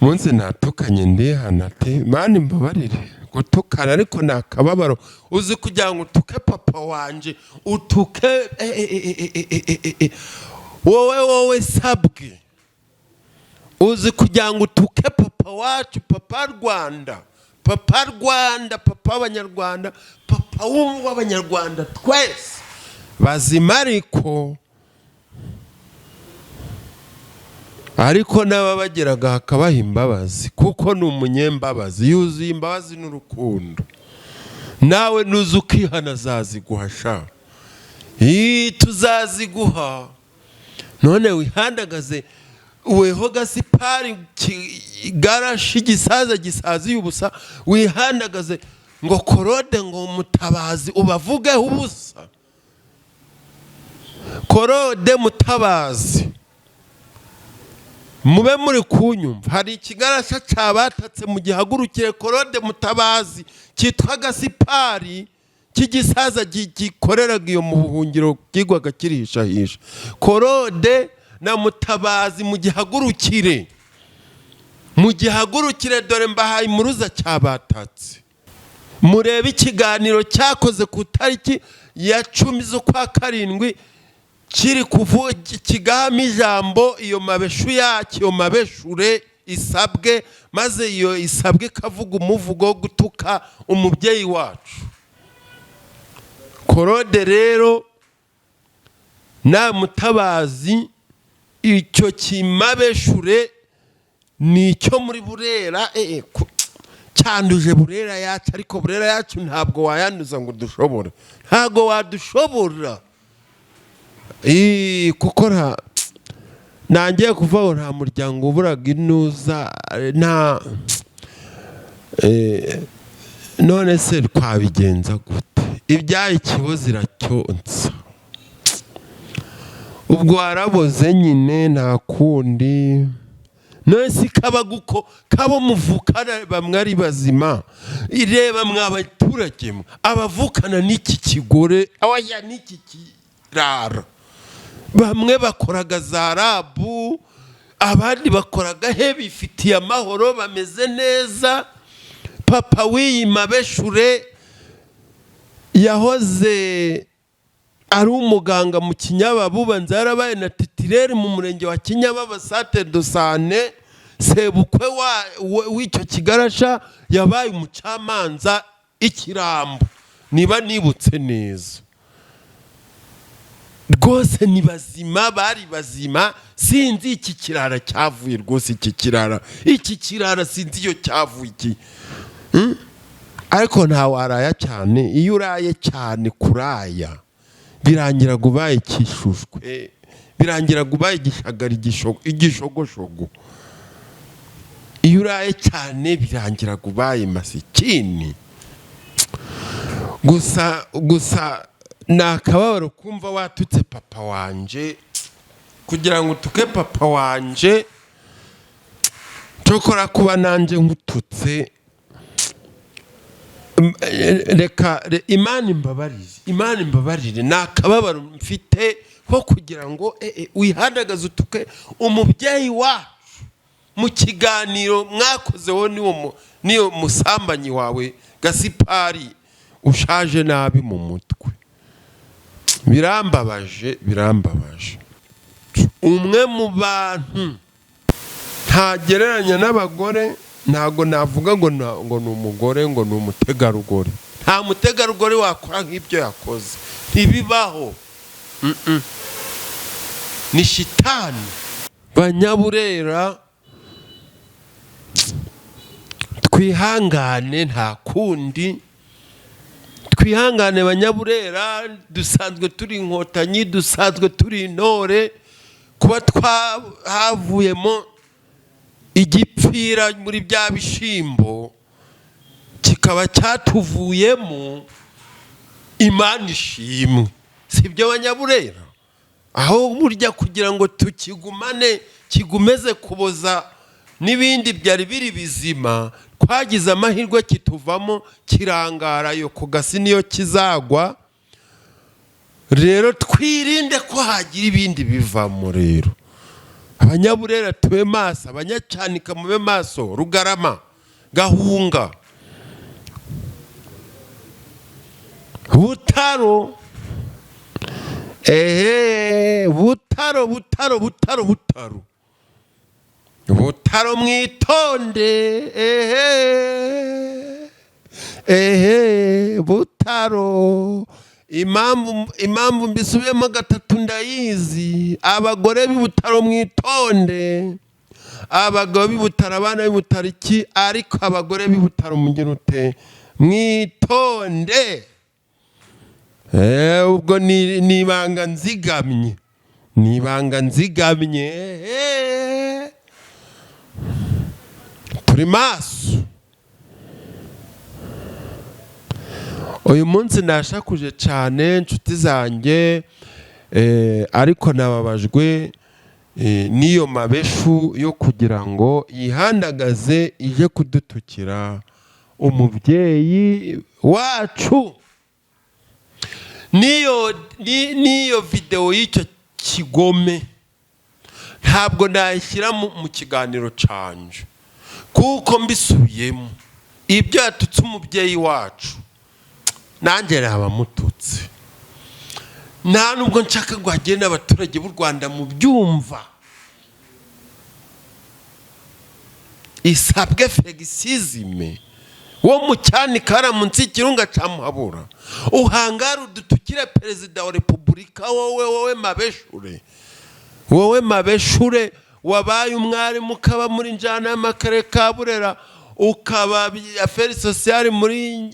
Speaker 1: umunsi natukanye, ndihana ati: "Mani mbabarire gutukana," ariko ni akababaro. Uzi kugira ngo utuke papa wanje, utuke wowe, wowe sabwe, uzi kugira ngo utuke papa wacu, papa Rwanda, papa Rwanda, papa w'Abanyarwanda, papa w'Abanyarwanda twese bazima. Ariko n'ababageraga hakabaha imbabazi, kuko ni umunyembabazi, yuzuye imbabazi n'urukundo. Nawe nuza ukihana azaziguha sha. Ii, tuzaziguha. None wihandagaze weho Gasipari garashi, igisaza gisaziye ubusa, wihandagaze ngo Korode, ngo Mutabazi, ubavugeho ubusa. Korode, Mutabazi, mube muri kunyumva, hari ikigarasha cyabatatse, mu gihagurukire. Korode, Mutabazi, cyitwa Gasipari cy'igisaza gikoreraga iyo mu buhungiro, byigwaga kirihishahisha. Korode na Mutabazi, mu gihagurukire, mu gihagurukire. Dore mbahaye impuruza, cyabatatse. Murebe ikiganiro cyakoze ku itariki ya 10 z'ukwa 7, kiri kuvuga kigahamo ijambo iyo mabeshu yacyo, iyo mabeshure isabwe, maze iyo isabwe ikavuga umuvugo wo gutuka umubyeyi wacu. Korode rero na Mutabazi, icyo kimabeshure ni icyo muri Burera, cyanduje Burera yacu. Ariko Burera yacu ntabwo wayanduza ngo dushobore, ntabwo wadushobora. Kuko nangiye kuvuga ngo nta muryango uburaga inuza nta. None se twabigenza gute? Ibyaye ikibozi iracyonsa. Ubwo waraboze nyine, nta kundi. None si kabaguko kabo muvukana bamwe ari bazima? Ireba mwa baturage mwe, abavukana n'iki kigore, oya, n'iki kirara, bamwe bakoraga za rabu, abandi bakoraga he, bifitiye amahoro, bameze neza. Papa w'iyi mabeshure yahoze ari umuganga mu Kinyababu, banza yarabaye na titulaire mu murenge wa Kinyababa, centre de santé. Sebukwe w'icyo kigarasha yabaye umucamanza ikirambo, niba nibutse neza. Rwose ni bazima, bari bazima. Sinzi iki kirara cyavuye rwose, iki kirara sinzi iyo cyavuye iki. Ariko ntawaraya cyane. Iyo uraye cyane, kuraya birangira ubaye ikishushwe, birangira ubaye igishagari, igishogoshogo. Iyo uraye cyane birangira ubaye masikini. Gusa gusa ni akababaro kumva watutse papa wanje. Kugira ngo utuke papa wanje, nshobora kuba nanjye nkututse. Reka Imana imbabarire, Imana imbabarire. Ni akababaro mfite ko kugira ngo wihandagaze utuke umubyeyi wacu mu kiganiro mwakozeho niyo musambanyi wawe Gasipari ushaje nabi mu mutwe. Birambabaje, birambabaje. Umwe mu bantu ntagereranya n'abagore, ntabwo navuga ngo ni umugore, ngo ni umutegarugori. Nta mutegarugori wakora nk'ibyo yakoze, ntibibaho. Ni shitani. Banyaburera, twihangane, nta kundi, twihangane. Banyaburera, dusanzwe turi Inkotanyi, dusanzwe turi intore. Kuba twahavuyemo igipfira muri bya bishyimbo kikaba cyatuvuyemo, Imana ishimwe. Si ibyo, Banyaburera? Aho burya kugira ngo tukigumane kigumeze kuboza n'ibindi byari biri bizima, twagize amahirwe kituvamo kirangara yo ku gasi niyo kizagwa. Rero twirinde ko hagira ibindi bivamo. Rero Abanyaburera tube maso, Abanyacyanika mube maso, Rugarama, Gahunga, Butaro, ehe, Butaro, Butaro, Butaro, Butaro, Butaro, mwitonde. Ehe, ehe, Butaro. Impamvu mbisubiyemo gatatu ndayizi. Abagore b'i Butaro mwitonde, abagabo b'i Butaro, abana b'i Butaro, iki, ariko abagore b'i Butaro mugire ute? Mwitonde. Ubwo ni ibanga nzigamye, ni ibanga nzigamye. Turi maso. Uyu munsi nashakuje cyane, inshuti zanjye, ariko nababajwe n'iyo mabeshu yo kugira ngo yihandagaze ije kudutukira umubyeyi wacu. N'iyo videwo y'icyo kigome ntabwo nayishyira mu kiganiro canje, kuko mbisubiyemo ibyo yatutse umubyeyi wacu, nanjye nabamututse. Nta nubwo nshaka ngo hagende abaturage b'u Rwanda mu byumva. Isabwe fegisizime wo mu Cyanika munsi y'ikirunga cya Muhabura, uhangare udutukire Perezida wa Repubulika. Wowe mabeshure, wowe mabeshure wabaye umwarimu, ukaba muri njyanama y'akarere ka Burera, ukaba affaires sociales muri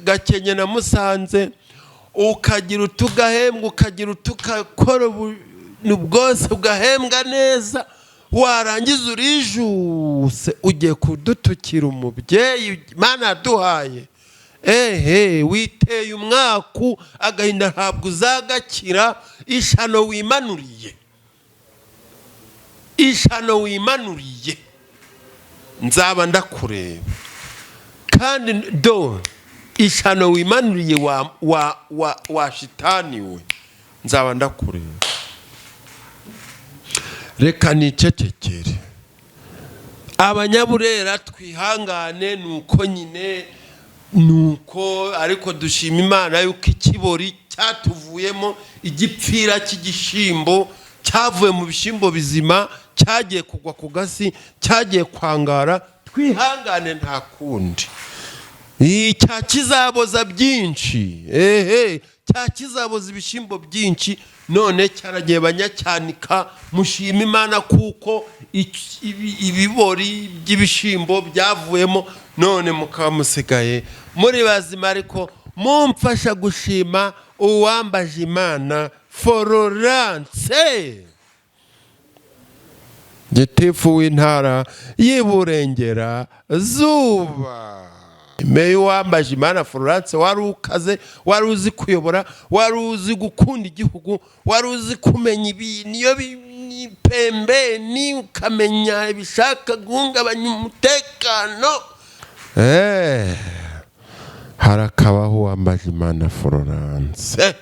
Speaker 1: Gakenke na Musanze, ukagira utugahembwa, ukagira utukakora ubuntu bwose, ugahembwa neza, warangiza urijuse ugiye kudutukira umubyeyi Imana yaduhaye. Ehe, witeye umwaku, agahinda ntabwo uzagakira, ishano wimanuriye. Ishano wimanuriye, nzaba ndakureba. Kandi do ishano wimanuriye wa shitani we, nzaba ndakureba. Reka nicecekere. Abanyaburera twihangane, ni uko nyine, ni uko. Ariko dushima Imana yuko ikibori cyatuvuyemo, igipfira cy'igishyimbo cyavuye mu bishyimbo bizima cyagiye kugwa ku gasi, cyagiye kwangara. Twihangane, nta kundi. Cya kizaboza byinshi, ehe, cya kizaboza ibishyimbo byinshi, none cyaragiye banyacyanika. Mushima Imana kuko ibibori by'ibishyimbo byavuyemo, none mukaba musigaye muri bazima. Ariko mumfasha gushima Uwambaje Imana Florence, gitifu w'intara y'Iburengera zuba. Meya Uwambaje Imana Florence, wari ukaze, wari uzi kuyobora, wari uzi gukunda igihugu, wari uzi kumenya ibintu iyo pembeni, ukamenya ibishaka guhungabanya umutekano. Harakabaho Uwambaje Imana Florence.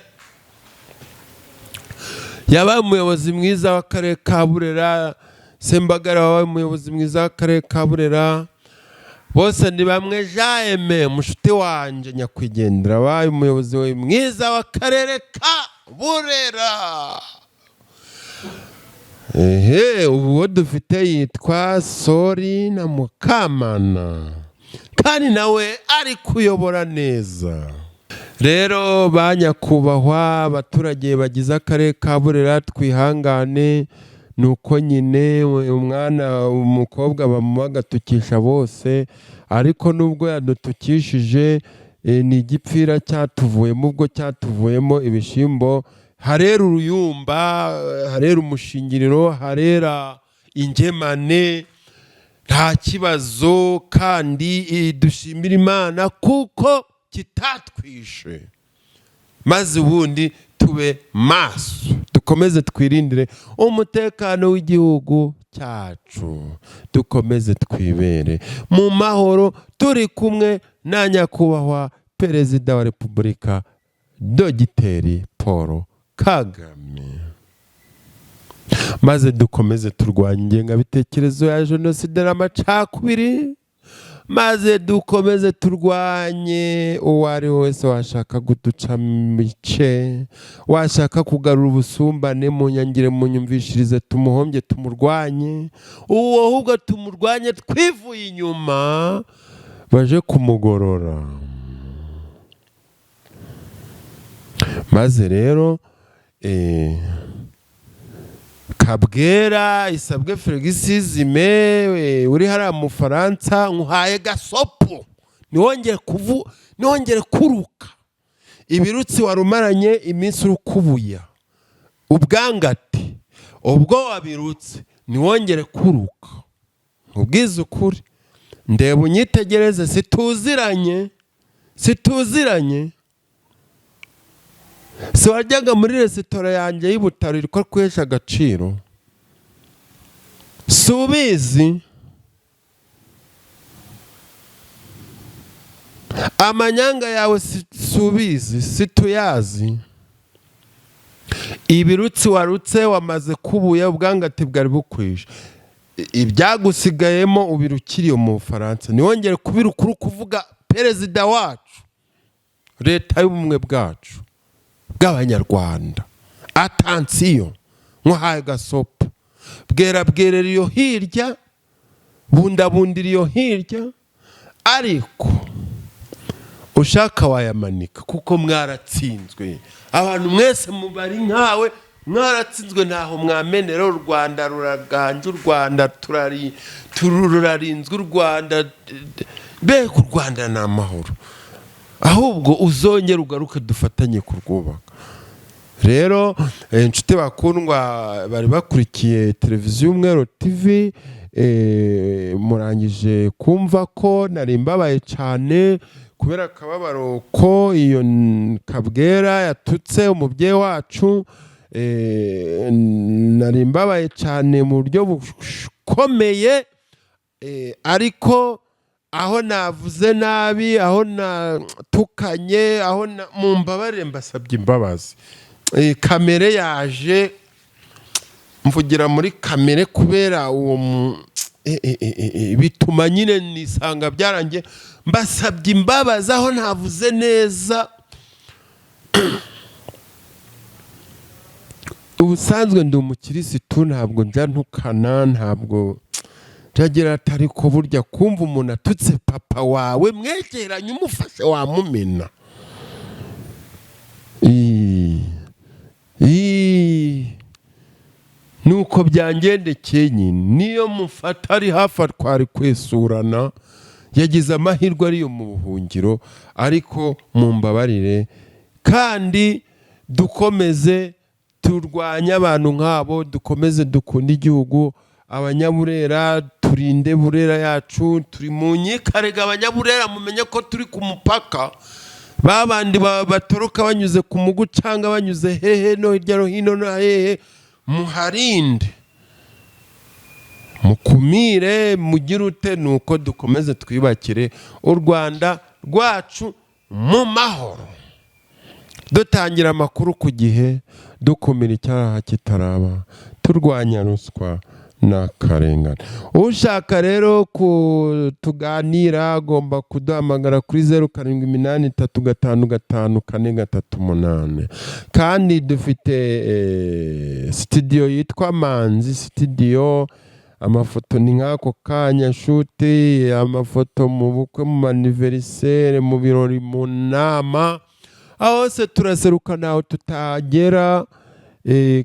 Speaker 1: Yabaye umuyobozi mwiza w'akarere ka Burera. Sembagara wabaye umuyobozi mwiza w'akarere ka Burera. Bose ni bamwe. Jaime, mushuti wanjye nyakwigendera, wabaye umuyobozi mwiza w'akarere ka Burera. Ehe, ubu uwo dufite yitwa Sori na Mukamana, kandi nawe ari kuyobora neza. Rero ba nyakubahwa abaturage bagize akarere ka Burera, twihangane, ni uko nyine umwana umukobwa bamuha agatukisha bose. Ariko nubwo yadutukishije, ni igipfira cyatuvuyemo. Ubwo cyatuvuyemo ibishyimbo, harera uruyumba, harera umushingiriro, harera ingemane, nta kibazo. Kandi dushimira Imana kuko kitatwishe. Maze ubundi tube maso, dukomeze twirindire umutekano w'igihugu cyacu, dukomeze twibere mu mahoro turi kumwe na nyakubahwa Perezida wa Repubulika, Dogiteri Paul Kagame. Maze dukomeze turwanye ingengabitekerezo ya jenoside n'amacakubiri. Maze dukomeze turwanye uwo ari we wese washaka kuduca bice, washaka kugarura ubusumbane. Mu nyangire, munyumvishirize, tumuhombye, tumurwanye uwo. Ahubwo tumurwanye twivuye inyuma, baje kumugorora. Maze rero Kabwera Isabwe Feregisizime uri hariya mu Faransa, nkuhaye gasopo, ntiwongere kuvu, ntiwongere kuruka ibirutsi warumaranye iminsi urukubuya ubwangati. Ubwo wabirutse, ntiwongere kuruka. Nkubwize ukuri, ndeba unyitegereze, situziranye, situziranye. Si wajyaga muri resitora yanjye y'Ibutaro iri ko kwesha agaciro? Si ubizi amanyanga yawe? Si ubizi? Si tuyazi? Ibirutsi warutse wamaze kubuya, ubwangati bwari bukwije, ibyagusigayemo ubirukiriye mu Bufaransa. Ntiwongere kubirukuru kuvuga perezida wacu, leta y'ubumwe bwacu bw'Abanyarwanda. Attention, nkuhaye gasopo. Bwera bwerera iyo hirya, bundabundira iyo hirya, ariko ushaka wayamanika kuko mwaratsinzwe. Abantu mwese mubari nkawe mwaratsinzwe, ntaho mwamenera. U Rwanda ruraganje, u Rwanda rurarinzwe, u Rwanda mbega u Rwanda ni amahoro. Ahubwo uzongere ugaruke dufatanye kurwubaka. Rero inshuti bakundwa bari bakurikiye televiziyo Umweru TV, murangije kumva ko nari mbabaye cyane kubera akababaro ko iyo Kabwera yatutse umubyeyi wacu. Nari mbabaye cyane mu buryo bukomeye, ariko aho navuze nabi, aho natukanye, aho mumbabarire, mbasabye imbabazi. Kamere yaje, mvugira muri kamere kubera uwo bituma nyine nisanga byarangiye. Mbasabye imbabazi aho ntavuze neza. Ubusanzwe ndi umukirisitu, ntabwo njya ntukana, ntabwo njagira ati, ariko burya kumva umuntu atutse papa wawe mwegeranye, umufashe wamumena. Nuko byangendekeye nyine, niyo mufata ari hafi twari kwesurana. Yagize amahirwe ariyo mu buhungiro, ariko mumbabarire kandi dukomeze turwanye abantu nk'abo, dukomeze dukunde igihugu. Abanyaburera, turinde Burera yacu, turi mu nyikarega. Abanyaburera, mumenye ko turi ku mupaka. Babandi batoroka banyuze ku mugu cyangwa banyuze hehe no hirya no hino no hehe, muharinde, mukumire, mugire ute. Nuko dukomeze twiyubakire u Rwanda rwacu mu mahoro, dutangira amakuru ku gihe, dukumira icyaha kitaraba, turwanya ruswa n'akarengane. Ushaka rero kutuganira agomba kuduhamagara kuri 0783555438. Kandi dufite studio yitwa Manzi Studio. Amafoto ni nk'ako kanya, shuti, amafoto mu bukwe, mu ma anniversaire, mu birori, mu nama, aho hose turaseruka, ntaho tutagera.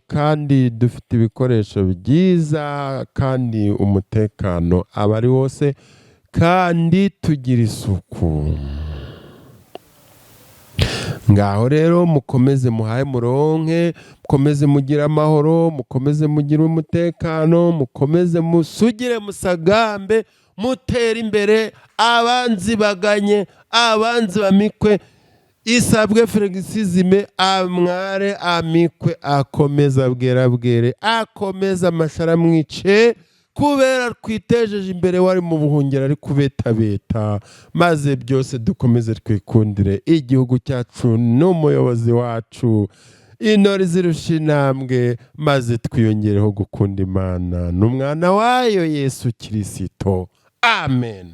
Speaker 1: Kandi dufite ibikoresho byiza, kandi umutekano aba ari wose, kandi tugira isuku. Ngaho rero mukomeze muhaye muronke, mukomeze mugire amahoro, mukomeze mugire umutekano, mukomeze musugire, musagambe, mutere imbere. Abanzi baganye, abanzi bamikwe. Isabwe Feregisizime amware, amikwe, akomeza bwerabwere, akomeza amashara mwice, kubera twitejeje imbere, wari mu buhungiro ari kubetabeta. Maze byose dukomeze twikundire igihugu cyacu n'umuyobozi wacu, intore zirusha intambwe, maze twiyongereho gukunda Imana n'umwana wayo Yesu Kirisito. Amen.